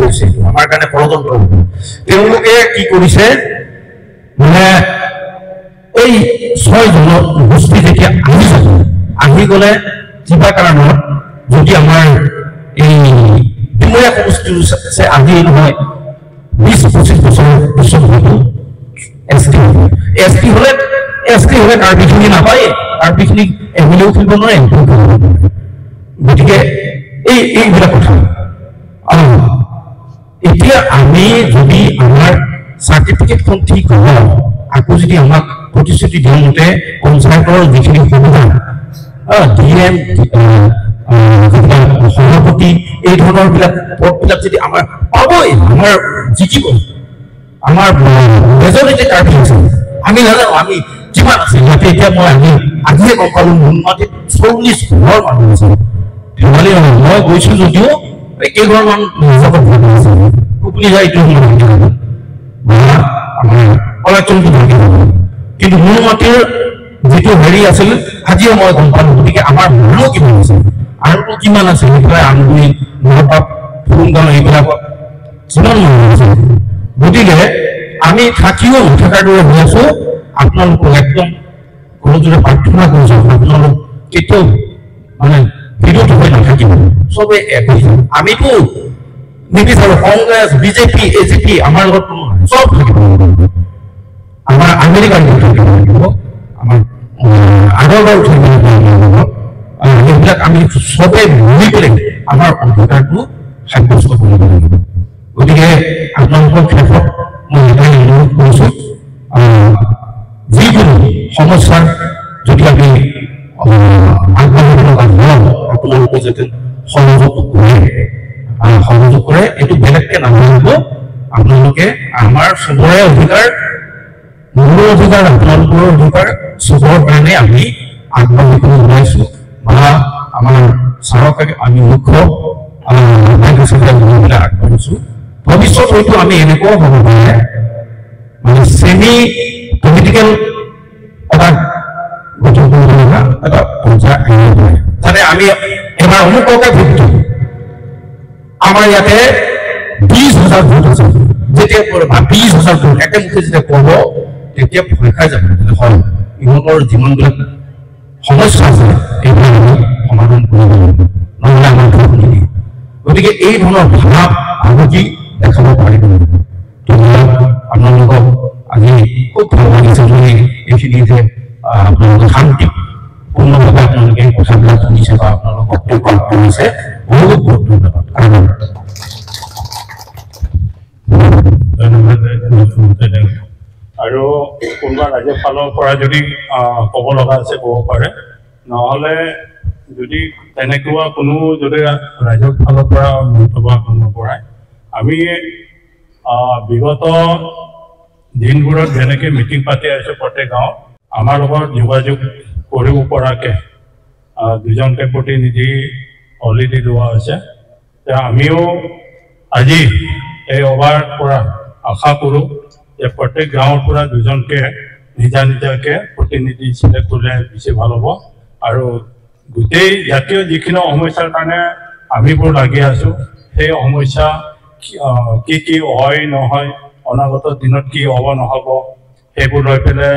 হৈছে, আমাৰ কাৰণে ষড়যন্ত্ৰ। তেওঁলোকে কি কৰিছে মানে এই 6 জনগোষ্ঠী যেতিয়া আহি যাব, আহি গ'লে কিবা কাৰণত যদি আমাৰ এই ডিমৰীয়া সমষ্টিটো আজি নহয় 20-25 বছৰৰ পিছত হয়তো এছ টি হ'ব, এছ টি হ'লে কাৰ্বিখিনি নাপায়, কাৰ্বিখিনিক এম এল এও খেলিব নোৱাৰে, এম পিও খেলিব নোৱাৰে। গতিকে এইবিলাক কথা। এতিয়া আমি যদি আমাৰ চাৰ্টিফিকেটখন ঠিক হয়, আকৌ যদি আমাক প্ৰতিশ্ৰুতি দিয়া মতে পঞ্চায়তৰ যিখিনি সুবিধা, ডি এম, যিবিলাক সভাপতি, এই ধৰণৰ বিলাক পদবিলাক যদি আমাৰ পাবই, আমাৰ জিকিব, আমাৰ মেজৰিটি কাৰ্বি আছে, আমি নাজানো আমি কিমান আছে ইয়াতে। এতিয়া মই আজিহে গম পালো নুনমাটিত 40 ঘৰ মানুহ আছে, ধেমালি নহয়। মই গৈছো যদিও এই কেইঘৰমান হিচাপত ভাবি আছে, কুকুলি যায় এইটো বা আমাৰ কলাচলটো ভাগি যাব, কিন্তু নুনমাটিৰ যিটো হেৰি আছিল আজিও মই গম পালো। গতিকে আমাৰ মানুহ কিমান আছে আৰু কিমান আছে, সেইফালে আমগুৰি, নপাত, ফুলগাঁও এইবিলাকত কিমান মানুহ আছে। গতিকে আমি থাকিও নথকাৰ দৰে হৈ আছো। আপোনালোকক একদম কৰজোৰে প্ৰাৰ্থনা কৰিছো, আপোনালোক কেতিয়াও মানে বিৰোধ হৈ নাথাকিব, চবে এক হৈ যাব। আমিতো নিবিচাৰো কংগ্ৰেছ, বিজেপি, এ জি পি আমাৰ লগত কোনো নাই, চব থাকিব লাগিব। আমাৰ আমেৰিকাৰ থাকিব লাগিব, আমাৰ আগৰবাৰ থাকিব লাগিব, সেইবিলাক আমি চবে মিলি পেলাই আমাৰ অধিকাৰটো সাব্যস্ত কৰিব লাগিব। গতিকে আপোনালোকৰ শেষত মই এটাই অনুৰোধ কৰিছো, যিকোনো সমস্যাৰ যদি আমি আগবাঢ়িব লগা হয়, আপোনালোকে যাতে সহযোগ কৰে, সহযোগ কৰে, এইটো বেলেগকে নাভাবিব। আপোনালোকে আমাৰ চবৰে অধিকাৰ, মোৰো অধিকাৰ, আপোনালোকৰো অধিকাৰ, চবৰ কাৰণে আমি আগবাঢ়িবলৈ ওলাইছো। বা আমাৰ ছাৰক আমি মুখ্য হিচাপে লৈ পেলাই আগবাঢ়িছো। ভৱিষ্যত হয়তো আমি এনেকুৱাও হ'ব পাৰে, মানে ছেমি পলিটিকেল এটা গঠন কৰিব লগা এটা পৰ্যায় আহিব পাৰে, যাতে আমি এবাৰ অমুককে ভোট দিওঁ, আমাৰ ইয়াতে 20,000 ভোট আছে, যেতিয়া 20,000 ভোট একেমুখে যেতিয়া ক'ব, তেতিয়া ভয় খাই যাব। হয়, ইহঁতৰ যিমানবিলাক সমস্যা আছে এইবিলাক আমি সমাধান কৰিব লাগিব, নহ'লে আমাৰ ভোট নিদিয়ে। গতিকে এই ধৰণৰ ভাৱ ভাবুকি দেখাব পাৰিব লাগিব। আপোনালোকক আজি খুব ভাল লাগিছে যে এইখিনি যে আপোনালোকে শান্তিপূৰ্ণভাৱে আপোনালোকে এই কথাবিলাক শুনিছে বা আপোনালোক বক্তব্য আগবঢ়াইছে, বহুত বহুত ধন্যবাদ। ধন্যবাদ। আৰু কোনোবা ৰাজ্যৰ ফালৰ পৰা যদি ক'ব লগা আছে ক'ব পাৰে, নহ'লে যদি তেনেকুৱা কোনো যদি ৰাজ্যৰ ফালৰ পৰা মন্তব্য নবঢ়ায়, আমি বিগত দিনবোৰত যেনেকৈ মিটিং পাতি আহিছোঁ প্ৰত্যেক গাঁৱত, আমাৰ লগত যোগাযোগ কৰিব পৰাকৈ দুজনকে প্ৰতিনিধি অলৰেডি লোৱা হৈছে। আমিও আজি এই সভাৰ পৰা আশা কৰোঁ যে প্ৰত্যেক গাঁৱৰ পৰা দুজনকে নিজা নিজাকে প্ৰতিনিধি চিলেক্ট কৰিলে বেছি ভাল হ'ব। আৰু গোটেই জাতীয় যিখিনি সমস্যাৰ কাৰণে আমিবোৰ লাগি আছোঁ, সেই সমস্যা কি কি হয় নহয়, অনাগত দিনত কি হ'ব নহ'ব, সেইবোৰ লৈ পেলাই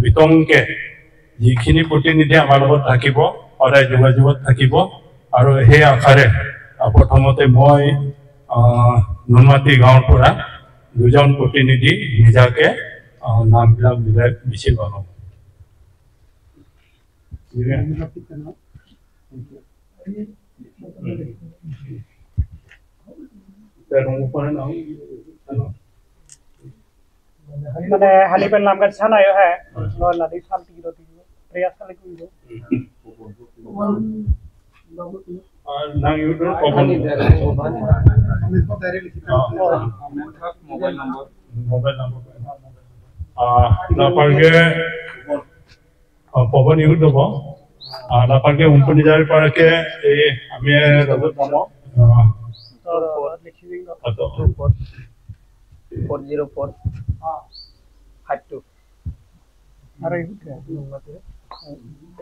বিতংকে যিখিনি প্ৰতিনিধি আমাৰ লগত থাকিব, সদায় যোগাযোগত থাকিব। আৰু সেই আশাৰে প্ৰথমতে মই নুনমাটি গাঁৱৰ পৰা দুজন প্ৰতিনিধি নিজাকে নামবিলাক দিলে বেছি ভাল হ'ব। মানে হালি পেন লামগাত সানায় হ্যাঁ লাদি সাল টিকিট প্রেয়ার সালে কইব আর না ইউটিউব কখন মোবাইল নম্বর নাপাৰ্গে পৱন ইউদ হ'ব নাপাৰ্গে উম্পনি যাৰ পাৰকে এই আমি ৰজত নাম 404 52 আৰু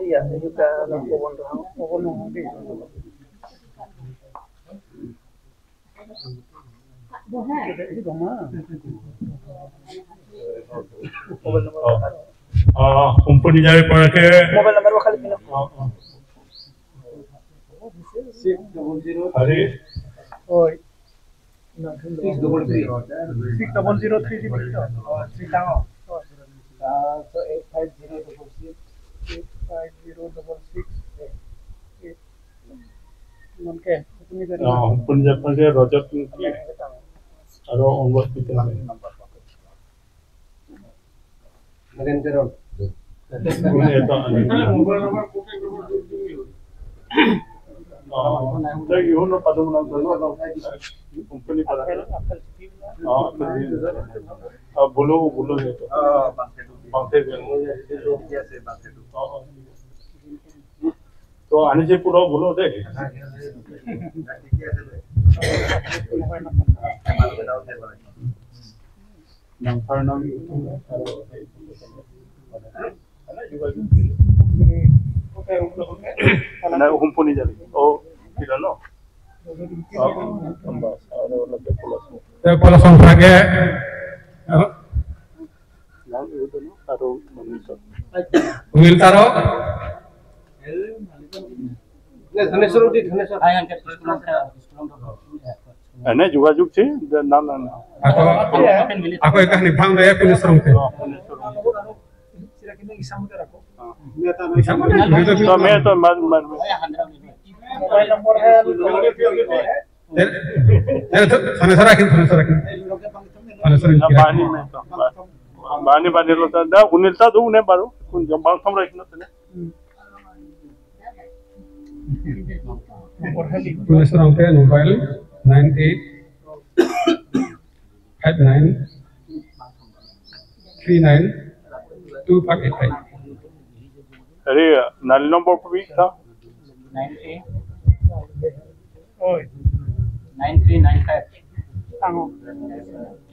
iya juga পৱন পৱন কোম্পানী যাৰ পৰাকে মোবাইল নম্বৰ খালি কিনো 600 আৰে ওই 600 6003 3 ডাঙৰ 85066 85066 মনকে তুমি কোম্পানী যাৰ পৰাকে ৰজত আৰু অংগস্পিত নাম্বাৰ নরেন্দ্র তো আনিছে পুরো বলো দে নাম নাম কোম্পানি যাবে ও ন এনে যোগাযোগ না না না আকৌ একাখিনি ভাং দে পুনেশ্বৰতে मोबाइल नंबर है थानेसर राखिम थानेसर राखिम थानेसर बानी में तो बानी बानी लोता दा उनिलता दु ने बारू कुन जंबाल थम राखिन तने पुनेश्वर अंके मोबाइल 98 59 39 2585। अरे नाली नंबर पर भी था 98 9395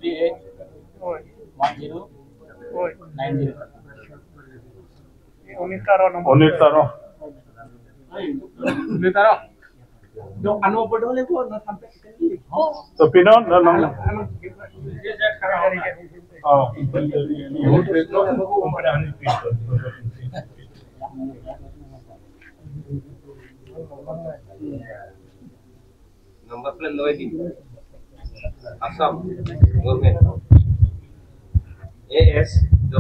38 10 90। Anil তাरो anu peduli pun sampai তো পিনো না না oh number plate লগাই দিম আসাম গভর্নমেন্ট AS 00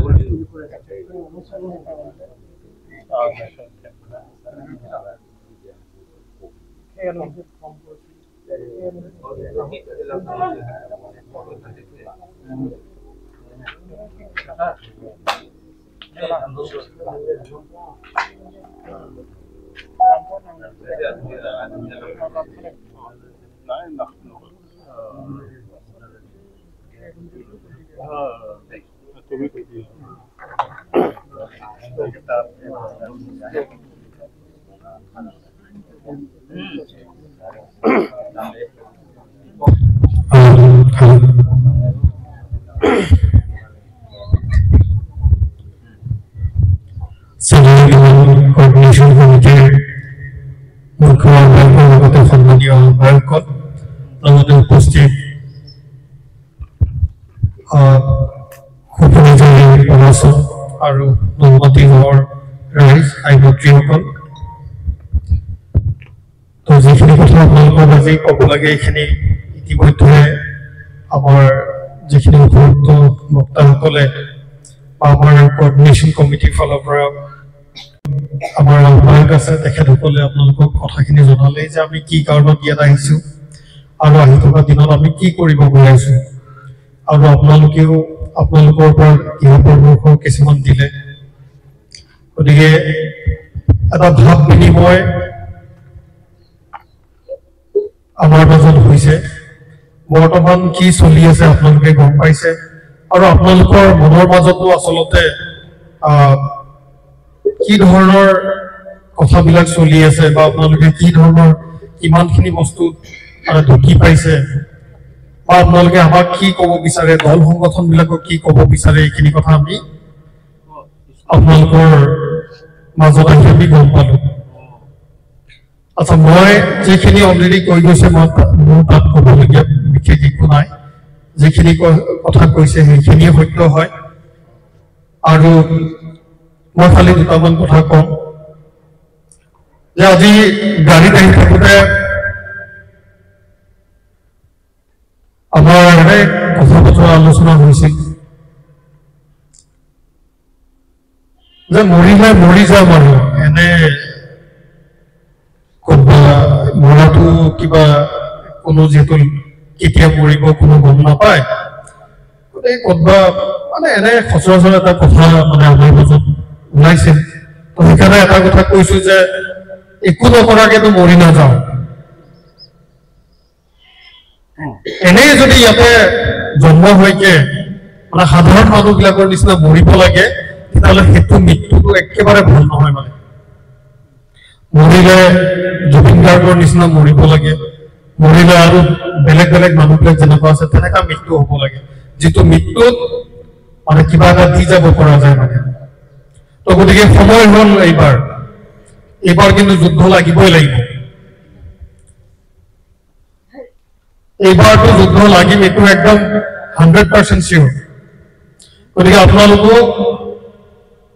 coordination কমিটিৰ মুখ্য আহ্বায়কৰ লগতে সন্মানীয় আহ্বায়কসকল, লগতে উপস্থিত আৰু নুনমাটি গাঁৱৰ ৰাইজ, আই মাতৃসকল, তো যিখিনি কথা আপোনালোকক আজি ক'ব লাগে এইখিনি ইতিমধ্যে আমাৰ যিখিনি উপযুক্ত বক্তাসকলে বা আমাৰ কোঅৰ্ডিনেশ্যন কমিটিৰ ফালৰ পৰা আমাৰ আহ্বায়ক আছে, তেখেতসকলে আপোনালোকক কথাখিনি জনালেই যে আমি কি কাৰণত ইয়াত আহিছোঁ আৰু আহি থকা দিনত আমি কি কৰিব গৈ আছোঁ, আৰু আপোনালোকেও আপোনালোকৰ পৰা দিহা পৰামৰ্শ কিছুমান দিলে। গতিকে এটা ভাৱ বিনিময় আমাৰ মাজত হৈছে। বৰ্তমান কি চলি আছে আপোনালোকে গম পাইছে আৰু আপোনালোকৰ মনৰ মাজতো আচলতে কি ধৰণৰ কথাবিলাক চলি আছে বা আপোনালোকে কি ধৰণৰ কিমানখিনি বস্তু ঢুকি পাইছে বা আপোনালোকে আমাক কি ক'ব বিচাৰে, দল সংগঠনবিলাকক কি ক'ব বিচাৰে, এইখিনি কথা আমি আপোনালোকৰ মাজত আহি আমি গম পালো। আচ্ছা, মই যিখিনি অলৰেডি কৈ গৈছে, মই মোৰ তাত ক'বলগীয়া বিশেষ একো নাই। যিখিনি কথা কৈছে সেইখিনিয়ে সত্য হয়। আৰু মই খালি দুটামান কথা কম যে আজি গাড়ীত আহি থাকোঁতে আমাৰ কথা বতৰা আলোচনা হৈছিল যে মৰিলে মৰি যাম আৰু এনে ক'ৰবা মৰাটো কিবা কোনো যিহেতু কেতিয়া মৰিব কোনো গম নাপায়, গতিকে ক'ৰবা মানে এনে সচৰাচৰ এটা কথা মানে আমাৰ মাজত ওলাইছিল। সেইকাৰণে এটা কথা কৈছো যে একো নকৰাকেতো মৰি নাযাওঁ। এনেই যদি ইয়াতে জন্ম হৈকে মানে সাধাৰণ মানুহবিলাকৰ নিচিনা মৰিব লাগে, তেতিয়াহ'লে সেইটো মৃত্যুটো একেবাৰে ভাল নহয়। মানে মৰিলে জুবিন গাৰ্গৰ নিচিনা মৰিব লাগে, মৰিলে আৰু বেলেগ বেলেগ মানুহবিলাক যেনেকুৱা আছে তেনেকুৱা মৃত্যু হ'ব লাগে, যিটো মৃত্যুত মানে কিবা এটা দি যাব পৰা যায় মানে। তো গতিকে সময় হ'ল এইবাৰ, এইবাৰ কিন্তু যুদ্ধ লাগিবই লাগিব। এইবাৰতো যুদ্ধ লাগিম, এইটো একদম 100% চিয়ৰ। গতিকে আপোনালোকো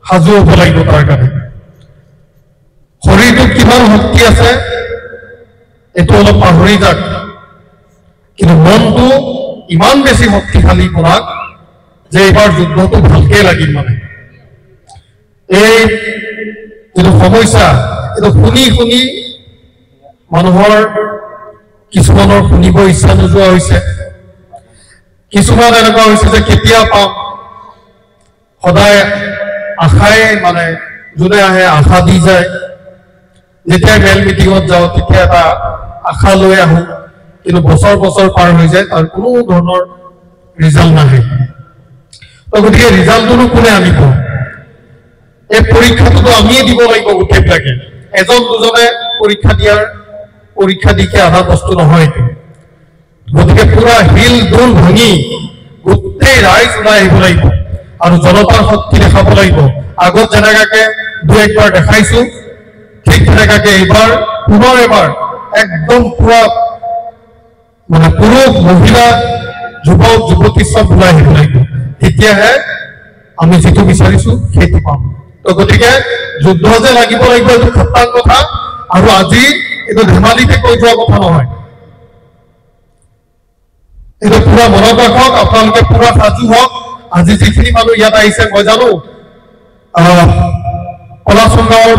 সাজু হ'ব লাগিব তাৰ কাৰণে। শৰীৰটোত কিমান শক্তি আছে এইটো অলপ পাহৰি যাক, কিন্তু মনটো ইমান বেছি শক্তিশালী কৰাক যে এইবাৰ যুদ্ধটো ভালকে লাগিল। মানে এই যিটো সমস্যা, এইটো শুনি শুনি মানুহৰ কিছুমানৰ শুনিব ইচ্ছা নোযোৱা হৈছে, কিছুমান এনেকুৱা হৈছে যে কেতিয়া পাম, সদায় আশাই মানে যোনে আহে আশা দি যায়। যেতিয়া মেল মিটিঙত যাওঁ তেতিয়া এটা আশা লৈ আহোঁ, কিন্তু বছৰ বছৰ পাৰ হৈ যায়, তাৰ কোনো ধৰণৰ ৰিজাল্ট নাহে। তো গতিকে ৰিজাল্টটোনো কোনে আনিব? এই পৰীক্ষাটোতো আমিয়ে দিব লাগিব গোটেইবিলাকে। এজন দুজনে পৰীক্ষা দিকে আধা বস্তু নহয় এইটো। গতিকে পুৰা শিল দোল ভাঙি গোটেই ৰাইজ ওলাই আহিব লাগিব আৰু জনতাৰ শক্তি দেখাব লাগিব। আগত যেনেকাকে দুই একবাৰ দেখাইছো, ঠিক তেনেকাকে এইবাৰ পুনৰ এবাৰ একদম পুৰা মানে পুৰুষ মহিলা যুৱক যুৱতী চব ওলাই আহিব লাগিব, তেতিয়াহে আমি যিটো বিচাৰিছো সেইটো পাম। তো গতিকে যুদ্ধ যে লাগিব লাগিব এইটো খাটাং কথা, আৰু আজি এইটো ধেমালিতে কৈ যোৱা কথা নহয়। এইটো পুৰা মনত ৰাখক, আপোনালোকে পুৰা সাজু হওক। আজি যিখিনি মানুহ ইয়াত আহিছে, মই জানো কলাচোন গাঁৱৰ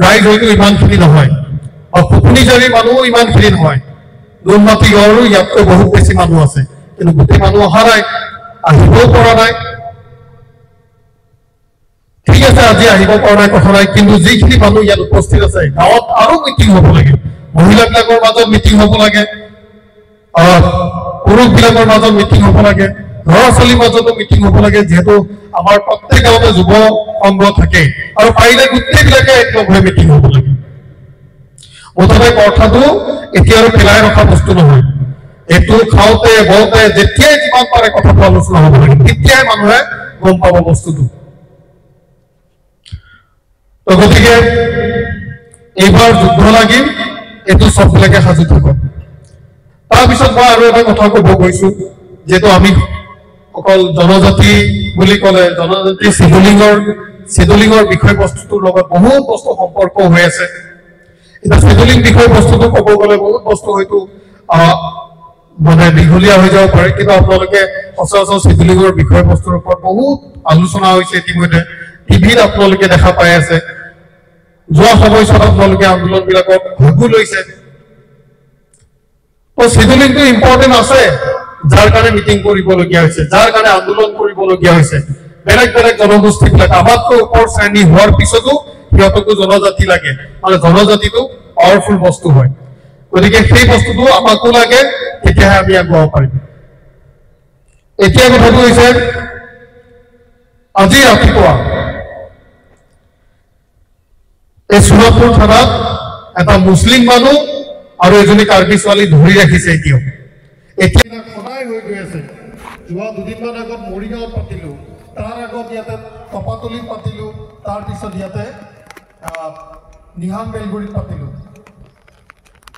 ৰাইজ হয়তো ইমানখিনি নহয়, বা পুখুৰীজাৰী মানুহো ইমানখিনি নহয়, নুনমাটি গাঁৱৰো ইয়াতকৈ বহুত বেছি মানুহ আছে, কিন্তু গোটেই মানুহ অহা নাই, আহিবও পৰা নাই। ঠিক আছে, আজি আহিব পৰা নাই কথা নাই, কিন্তু যিখিনি মানুহ ইয়াত উপস্থিত আছে, গাঁৱত আৰু মিটিং হ'ব লাগে, মহিলাবিলাকৰ মাজত মিটিং হ'ব লাগে, পুৰুষবিলাকৰ মাজত মিটিং হ'ব লাগে, ল'ৰা ছোৱালীৰ মাজতো মিটিং হ'ব লাগে। যিহেতু আমাৰ প্ৰত্যেক গাঁৱতে যুৱ সংঘ থাকে, আৰু পাৰিলে গোটেইবিলাকে একলগ হৈ মিটিং হ'ব লাগে। মুঠতে কথাটো এতিয়া আৰু পেলাই ৰখা বস্তু নহয়। এইটো খাওঁতে বওঁতে যেতিয়াই যিমান পাৰে কথাটো আলোচনা হ'ব লাগে, তেতিয়াই মানুহে গম পাব বস্তুটো। তো গতিকে এইবাৰ যুদ্ধ লাগিল, এইটো চববিলাকে সাজু থাকক। তাৰপিছত মই আৰু এটা কথা ক'ব গৈছো, যিহেতু আমি অকল জনজাতি বুলি ক'লে জনজাতি চিডুলিঙৰ বিষয়বস্তুটোৰ লগত বহুত বস্তু সম্পৰ্ক হৈ আছে। এতিয়া চিডুলিং বিষয়বস্তুটো ক'ব গ'লে বহুত বস্তু হয়তো মানে দীঘলীয়া হৈ যাব পাৰে, কিন্তু আপোনালোকে সচৰাচৰ চিডুলিঙৰ বিষয়বস্তুৰ ওপৰত বহুত আলোচনা হৈছে ইতিমধ্যে, টিভিত আপোনালোকে দেখা পাই আছে। যোৱা সময়ছোৱাত আপোনালোকে আন্দোলনবিলাকত ভাগো লৈছে। তো চিডুলিংটো ইম্পৰ্টেণ্ট আছে, যাৰ কাৰণে মিটিং কৰিবলগীয়া হৈছে, যাৰ কাৰণে আন্দোলন কৰিবলগীয়া হৈছে। বেলেগ বেলেগ জনগোষ্ঠীবিলাক আমাতকৈ ওপৰ শ্ৰেণী হোৱাৰ পিছতো সিহঁতকো জনজাতি লাগে, মানে জনজাতিটো পাৱাৰফুল বস্তু হয়। গতিকে সেই বস্তুটো আমাকো লাগে, তেতিয়াহে আমি আগুৱাব পাৰিম। এতিয়া কথাটো হৈছে, আজি ৰাতিপুৱা এই সোণাপুৰ থানাত এটা মুছলিম মানুহ আৰু এজনী কাৰ্বি ছোৱালী ধৰি ৰাখিছে। এতিয়াও এতিয়া সদায় হৈ গৈ আছে। যোৱা দুদিনমান আগত মৰিগাঁৱত পাতিলো, তাৰ আগত ইয়াতে টপাতলিত পাতিলো, তাৰপিছত ইয়াতে নিহাং বেলগুৰিত পাতিলো।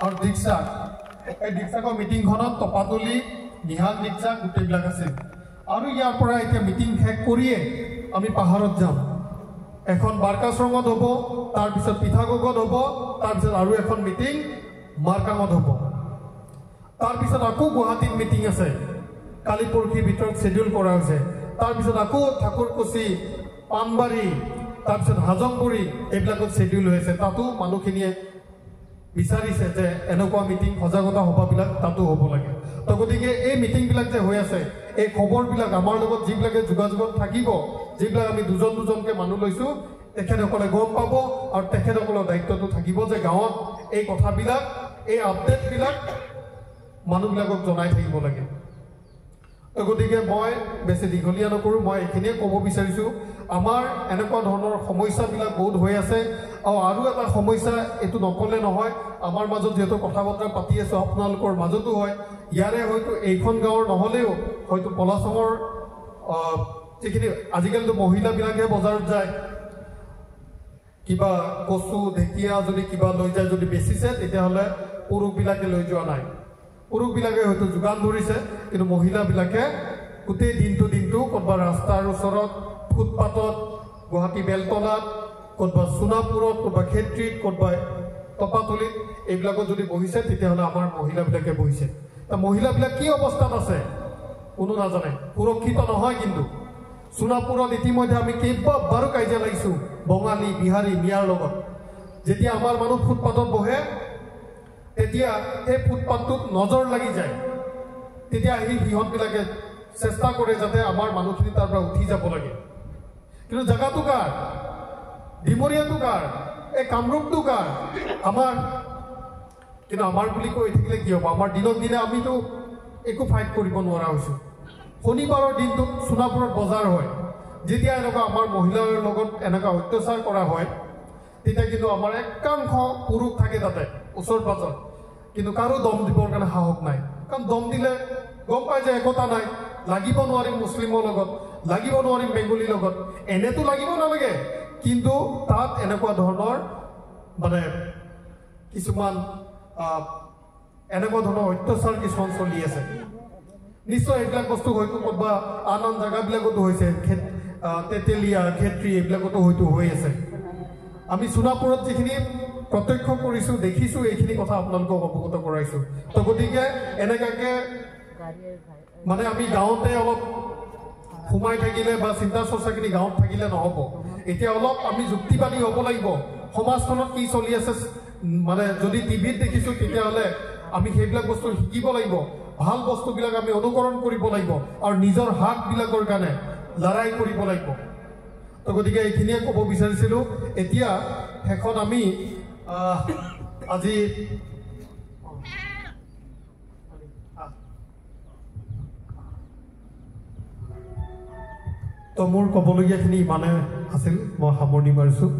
আৰু দীক্ষা, এই দীক্ষাকৰ মিটিংখনত টপাতলি, নিহাং, দীক্ষা গোটেইবিলাক আছিল। আৰু ইয়াৰ পৰা এতিয়া মিটিং শেষ কৰিয়ে আমি পাহাৰত যাম। এখন বাৰকাচৰঙত হ'ব, তাৰপিছত পিঠাগগত হ'ব, তাৰপিছত আৰু এখন মিটিং মাৰকাঙত হ'ব, তাৰপিছত আকৌ গুৱাহাটীত মিটিং আছে, কালি পৰহিৰ ভিতৰত শ্বেডিউল কৰা হৈছে। তাৰপিছত আকৌ ঠাকুৰকুচি, পাণবাৰী, তাৰপিছত হাজংগুৰি এইবিলাকত শ্বেডিউল হৈ আছে। তাতো মানুহখিনিয়ে বিচাৰিছে যে এনেকুৱা মিটিং, সজাগতা সভাবিলাক তাতো হ'ব লাগে। তো গতিকে এই মিটিংবিলাক যে হৈ আছে, এই খবৰবিলাক আমাৰ লগত যিবিলাকে যোগাযোগত থাকিব, যিবিলাক আমি দুজন দুজনকৈ মানুহ লৈছোঁ, তেখেতসকলে গম পাব আৰু তেখেতসকলৰ দায়িত্বটো থাকিব যে গাঁৱত এই কথাবিলাক, এই আপডেটবিলাক মানুহবিলাকক জনাই থাকিব লাগে। তো গতিকে মই বেছি দীঘলীয়া নকৰোঁ, মই এইখিনিয়ে ক'ব বিচাৰিছোঁ। আমাৰ এনেকুৱা ধৰণৰ সমস্যাবিলাক বহুত হৈ আছে। আৰু এটা সমস্যা এইটো নক'লে নহয়, আমাৰ মাজত যিহেতু কথা বতৰা পাতি আছোঁ, আপোনালোকৰ মাজতো হয়, ইয়াৰে হয়তো এইখন গাঁৱৰ নহ'লেও হয়তো পলাচঙৰ যিখিনি আজিকালিতো মহিলাবিলাকহে বজাৰত যায়, কিবা কচু ঢেকীয়া যদি কিবা লৈ যায়, যদি বেচিছে, তেতিয়াহ'লে পুৰুষবিলাকে লৈ যোৱা নাই, পুৰুষবিলাকে হয়তো যোগান ধৰিছে, কিন্তু মহিলাবিলাকে গোটেই দিনটো দিনটো ক'ৰবাত ৰাস্তাৰ ওচৰত, ফুটপাথত, গুৱাহাটী বেলতলাত, ক'ৰবাত সোণাপুৰত, ক'ৰবাত খেত্ৰীত, ক'ৰবাত টপাতলিত এইবিলাকত যদি বহিছে, তেতিয়াহ'লে আমাৰ মহিলাবিলাকে বহিছে। তা মহিলাবিলাক কি অৱস্থাত আছে কোনো নাজানে, সুৰক্ষিত নহয়। কিন্তু সোণাপুৰত ইতিমধ্যে আমি কেইবাবাৰো কাজিয়া লাগিছোঁ বঙালী, বিহাৰী, মিয়াৰ লগত। যেতিয়া আমাৰ মানুহ ফুটপাথত বহে, তেতিয়া সেই ফুটপাথটোত নজৰ লাগি যায়, তেতিয়া আহি সিহঁতবিলাকে চেষ্টা কৰে যাতে আমাৰ মানুহখিনি তাৰ পৰা উঠি যাব লাগে। কিন্তু জেগাটো কাৰ? ডিমৰীয়াটো কাৰ? এই কামৰূপটো কাৰ? আমাৰ। কিন্তু আমাৰ বুলি কৈ থাকিলে কি হ'ব? আমাৰ দিনক দিনে আমিতো একো ফাইট কৰিব নোৱাৰা হৈছোঁ। শনিবাৰৰ দিনটোত সোণাপুৰত বজাৰ হয়, যেতিয়া এনেকুৱা আমাৰ মহিলাৰ লগত এনেকুৱা অত্যাচাৰ কৰা হয়, তেতিয়া কিন্তু আমাৰ একাংশ পুৰুষ থাকে তাতে ওচৰ পাজৰ, কিন্তু কাৰো দম দিবৰ কাৰণে সাহস নাই। কাৰণ দম দিলে গম পায় যে একতা নাই, লাগিব নোৱাৰিম মুছলিমৰ লগত, লাগিব নোৱাৰিম বেংগলীৰ লগত, এনেতো লাগিব নালাগে, কিন্তু তাত এনেকুৱা ধৰণৰ মানে কিছুমান এনেকুৱা ধৰণৰ অত্যাচাৰ কিছুমান চলি আছে। নিশ্চয় এইবিলাক বস্তু হয়তো ক'ৰবাত আন আন জেগাবিলাকতো হৈছে, তেতেলীয়া, খেত্ৰী এইবিলাকতো হয়তো হৈ আছে। আমি সোণাপুৰত যিখিনি প্ৰত্যক্ষ কৰিছোঁ, দেখিছোঁ, এইখিনি কথা আপোনালোকক অৱগত কৰাইছোঁ। তো গতিকে এনেকুৱাকৈ মানে আমি গাঁৱতে অলপ সোমাই থাকিলে বা চিন্তা চৰ্চাখিনি গাঁৱত থাকিলে নহ'ব। এতিয়া অলপ আমি যুক্তিবাদী হ'ব লাগিব। সমাজখনত কি চলি আছে, মানে যদি টিভিত দেখিছোঁ, তেতিয়াহ'লে আমি সেইবিলাক বস্তু শিকিব লাগিব, ভাল বস্তুবিলাক আমি অনুকৰণ কৰিব লাগিব আৰু নিজৰ হাকবিলাকৰ কাৰণে লৰাই কৰিব লাগিব। তো গতিকে এইখিনিয়ে ক'ব বিচাৰিছিলোঁ। এতিয়া শেষত আমি আজি তো মোৰ ক'বলগীয়াখিনি ইমানে আছিল, মই সামৰণি মাৰিছোঁ।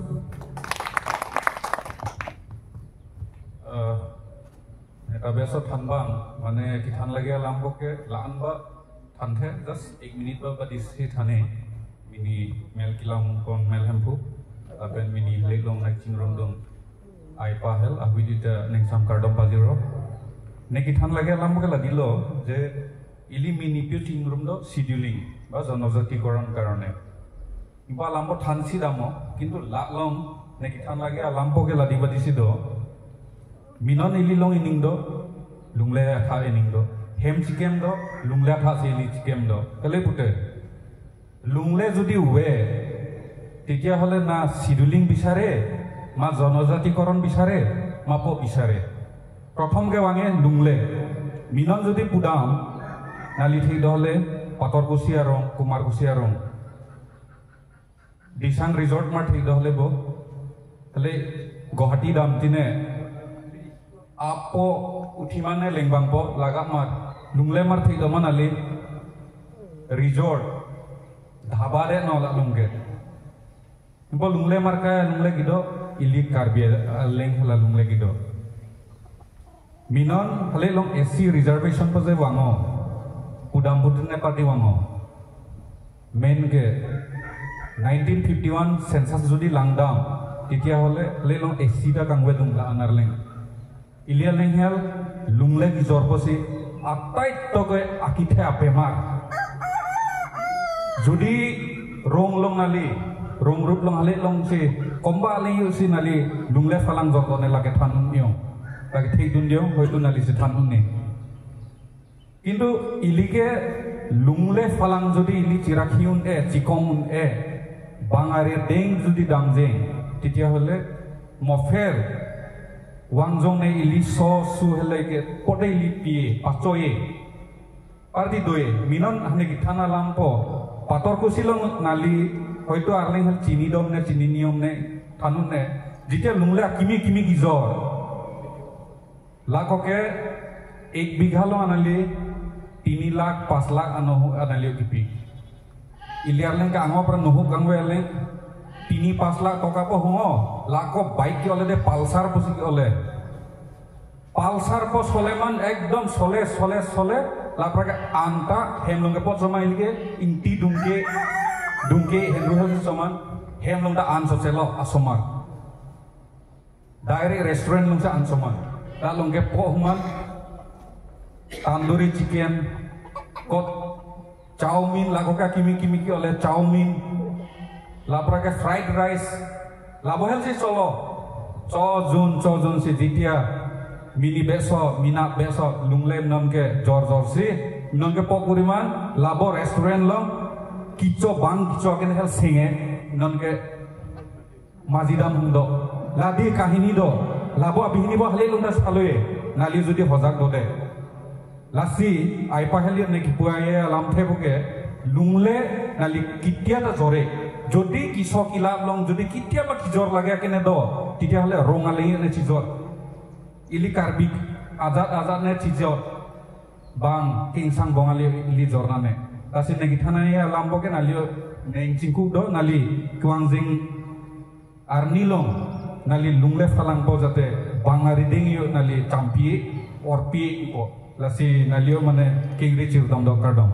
এটা বেছত থানবাং মানে কি থান লাগে লাম্বকে লানবা থানথে জাষ্ট 1 মিনিট বা দিছি থানে মিনি মেল কিলাম কন মেল হেম্পু তাপেন মিনি লেলং নাইক চিংৰম দং I পাহেল আহুই দিতা নেংসাম কাৰ্ডম পাজিৰ নেকি থান লাগে লাম্বকে লাদিল যে ইলি মিনি পিউ চিংৰম দ শিডিউলিং বা জনজাতিকৰণ কাৰণে বা লাম্ব থানচি দাম কিন্তু লালং নেকি থান লাগে লাম্বকে লাদিবা দিছি দ মিনন ইলি লং ইনিং দ লুংলে আঠা ইনিং দ হেম চিকেম দ লুংলে আঠা আছে ইলি চিকেম দ কেলে পুতে লুংলে যদি উৱে তেতিয়াহ'লে না শিডিউলিং বিচাৰে মা জনজাতিকৰণ বিচাৰে মা প বিচাৰে প্ৰথমকে ৱাঙে লুংলে মিনন যদি পুদাম নালি ঠিক দহলে পাতৰকুচি আৰু কুমাৰকুচি আৰু দিচাং ৰিজৰ্ট মাৰ ঠিক দহলে ব তাহলে গুৱাহাটী দামতিনে আপো উঠিমানে লেংবাংপ লাগা মাৰ লুংলে মাৰ ঠিক দমান আলি ৰিজৰ্ট ধাবা দে নলা লুংগে ব লুংলে মাৰ কা লুংলে গিদ ইলি কাৰ্বি লেং হলা লুংলে গিদ মিনন হলে লং এসি ৰিজাৰ্ভেশ্যন পজে ৱাঙ উদামপুৰনে পাৰ্টি ৱাঙ মেইনকে 1951 চেঞ্চাছ যদি লাংদাম তেতিয়াহ'লে হলে লং এসি টা কাংৱে লুংলা আনাৰ লেং ইলিয়া লেং হেল লুংলে গিজৰ পচি আটাইতকৈ আকিথে বেমাৰ যদি ৰং লং নালি ৰং ৰূপ লং হালে লং সি কম্বা আলি সি নালি লুংলে ফালাং জৰ্দনে লাগে থান নিয়ম লাগে ঠিক দুন দিওঁ হয়তো নালি সি থান নি কিন্তু ইলিকে লুংলে ফালাং যদি ইলি চিৰাখিউন এ চিকং এ বাঙাৰে ডেং যদি দামজে তেতিয়াহ'লে মফেৰ ৱাংজং নে ইলি স সু হেলেকে পদে ইলি পিয়ে পাচয়ে পাৰ্টি দয়ে মিনন হানে থানা লাম্প পাতৰ কুচিলং নালি হয়তো আৰলেং হেল চিনি দম নে চিনি নিয়ম নে থানুন নে যেতিয়া লুংলে কিমি কিমি গিজৰ লাখকে এক বিঘা লো আনালি 3 লাখ 5 লাখ আনালিও কিপি ইলিয়াৰলেং আঙৰ পৰা নহু গাংৱে আলেং 3-5 লাখ টকা প হুঙ লাখ বাইক কি অলে দে পালচাৰ পচি কি অলে পালচাৰ প চলেমান একদম চলে চলে চলে লাপ্ৰাকে আনটা হেমলংকে পথ জমা ইলিকে ইংটি দুংকে দুংকে হেন্দ্ৰু হেল সমান হেমলংটা আন চচে ল আসমাৰ ডাইৰেক্ট ৰেষ্টুৰেণ্ট লংছে আন সমান তা লংকে প হুমান তান্দুৰি চিকেন কত চাউমিন লাগকা কিমি কিমি কি অলে চাউমিন লাপ্ৰাকে ফ্ৰাইড ৰাইচ লাভহেল সি চল ছ জুন সি যেতিয়া মিনি বেছ মিনা বেছ লুংলে ননকে জ্বৰ জ্বৰ সি ননকে পকুৰিমান লাভ ৰেষ্টুৰেণ্ট লং কিচ বাং কিচ কেনে হেল চেঙে ননকে মাজিদাম হুন্দ লাদি কাহিনী দ লাভ আবিহিনিব হালি লুংদা চালয়ে নালি যদি সজাগ দদে লাচি আইপাহেলি নেকি পুৱায়ে লামথে বুকে লুংলে নালি কেতিয়া এটা জ্বৰে যদি কিছ কিলা লং যদি কেতিয়াবা জ্বৰ লাগে কেনে দ তেতিয়াহ'লে ৰঙালী নে চিজৰ ইলি কাৰ্বি আজাদ আজাদ নে চিজৰ বাং কিংচাং বঙালী ইলি জ্বৰ নানে তাছি নেকি থানাই লাম্বকে নালি নেং চিংকু দ নালি কুৱাংজিং আৰ্নি লং নালি লুংলে ফালাংব যাতে বাঙাৰী ডিঙিও নালি চাম্পিয়ে অৰ্পিয়ে লাসি নালিও মানে কিংরি চিরদম দরকার দম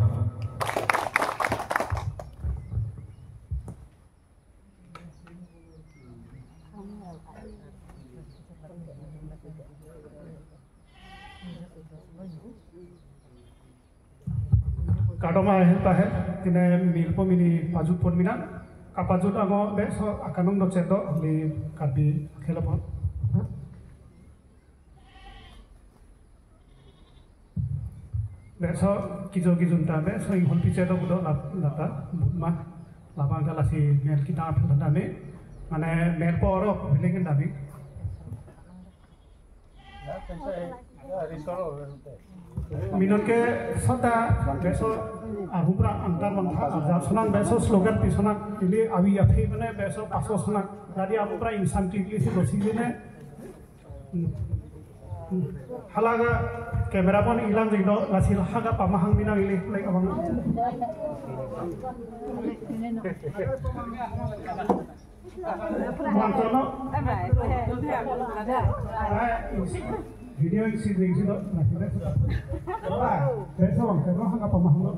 কাডমা হেল তাহে তিনে মিলপো মিনি পাজুত পনমিনা কাপাজুত আগ বেস আকানং দচেদ লি কাবি খেলপন বেস কিজো কিজুনটা বেস ইহল পিছে তো বুদ লাতা বুদমা লাবাং লাসি মেল কিতা ফেল দামে মানে মেল পর বিলেগেন দামি মিননকে সদা বেস আহুপ্রা আন্তার মন্থা আজাসনাং বেস স্লোগান পিছনাক ইলি আবি আফি মানে বেস পাছসনাক দাদি আহুপ্রা ইনসান্টি English দসিনে halaga kamera pon ilang jing do lasil haga pamahang minang ili like abang Mantono video isi jing do beso bang pero haga pamahang do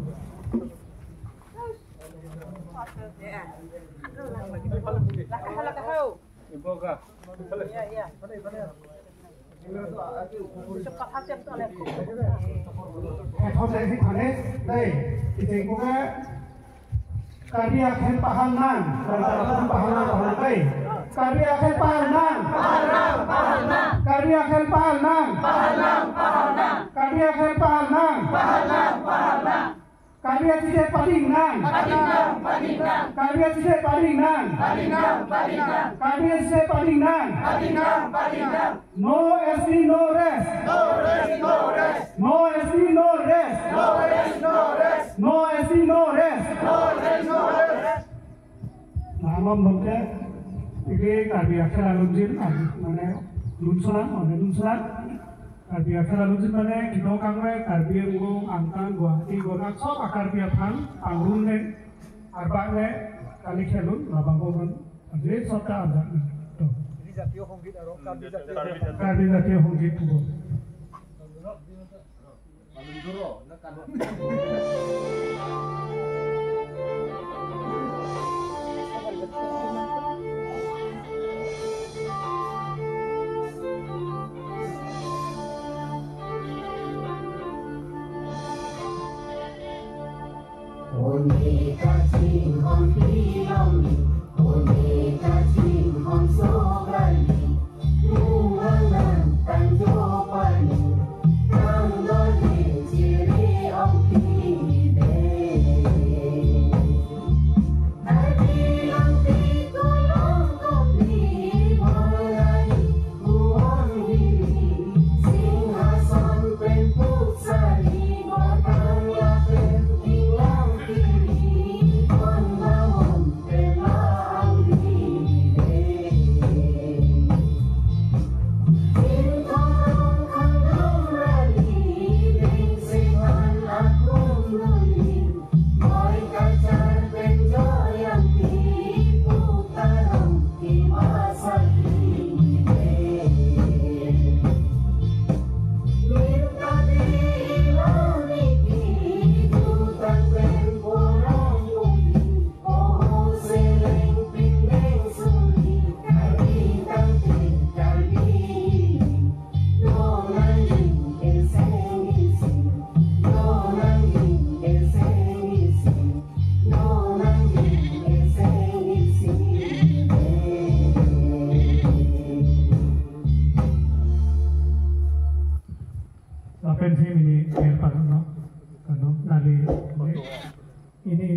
No SC, no rest. No rest, no rest. No SC, no rest. No rest, no tamam longke ini Karbi খেলা লুঞ্জিল মানে লুনচনা মানে লুনচনা কাৰ্বি খেলা লুঞ্জিল মানে কিনো কাংৰে কাৰ্বি আংগুং আংটাং গুৱাহাটী গোলাঘাট সব কাৰ্বি ফাং আংৰুং নে আৰবাং নে কালি খেলুন লাবাংগন যে সবটা আজাদ জাতীয় সংগীত আৰু কাৰ্বি জাতীয় সংগীত হ'ব। Ini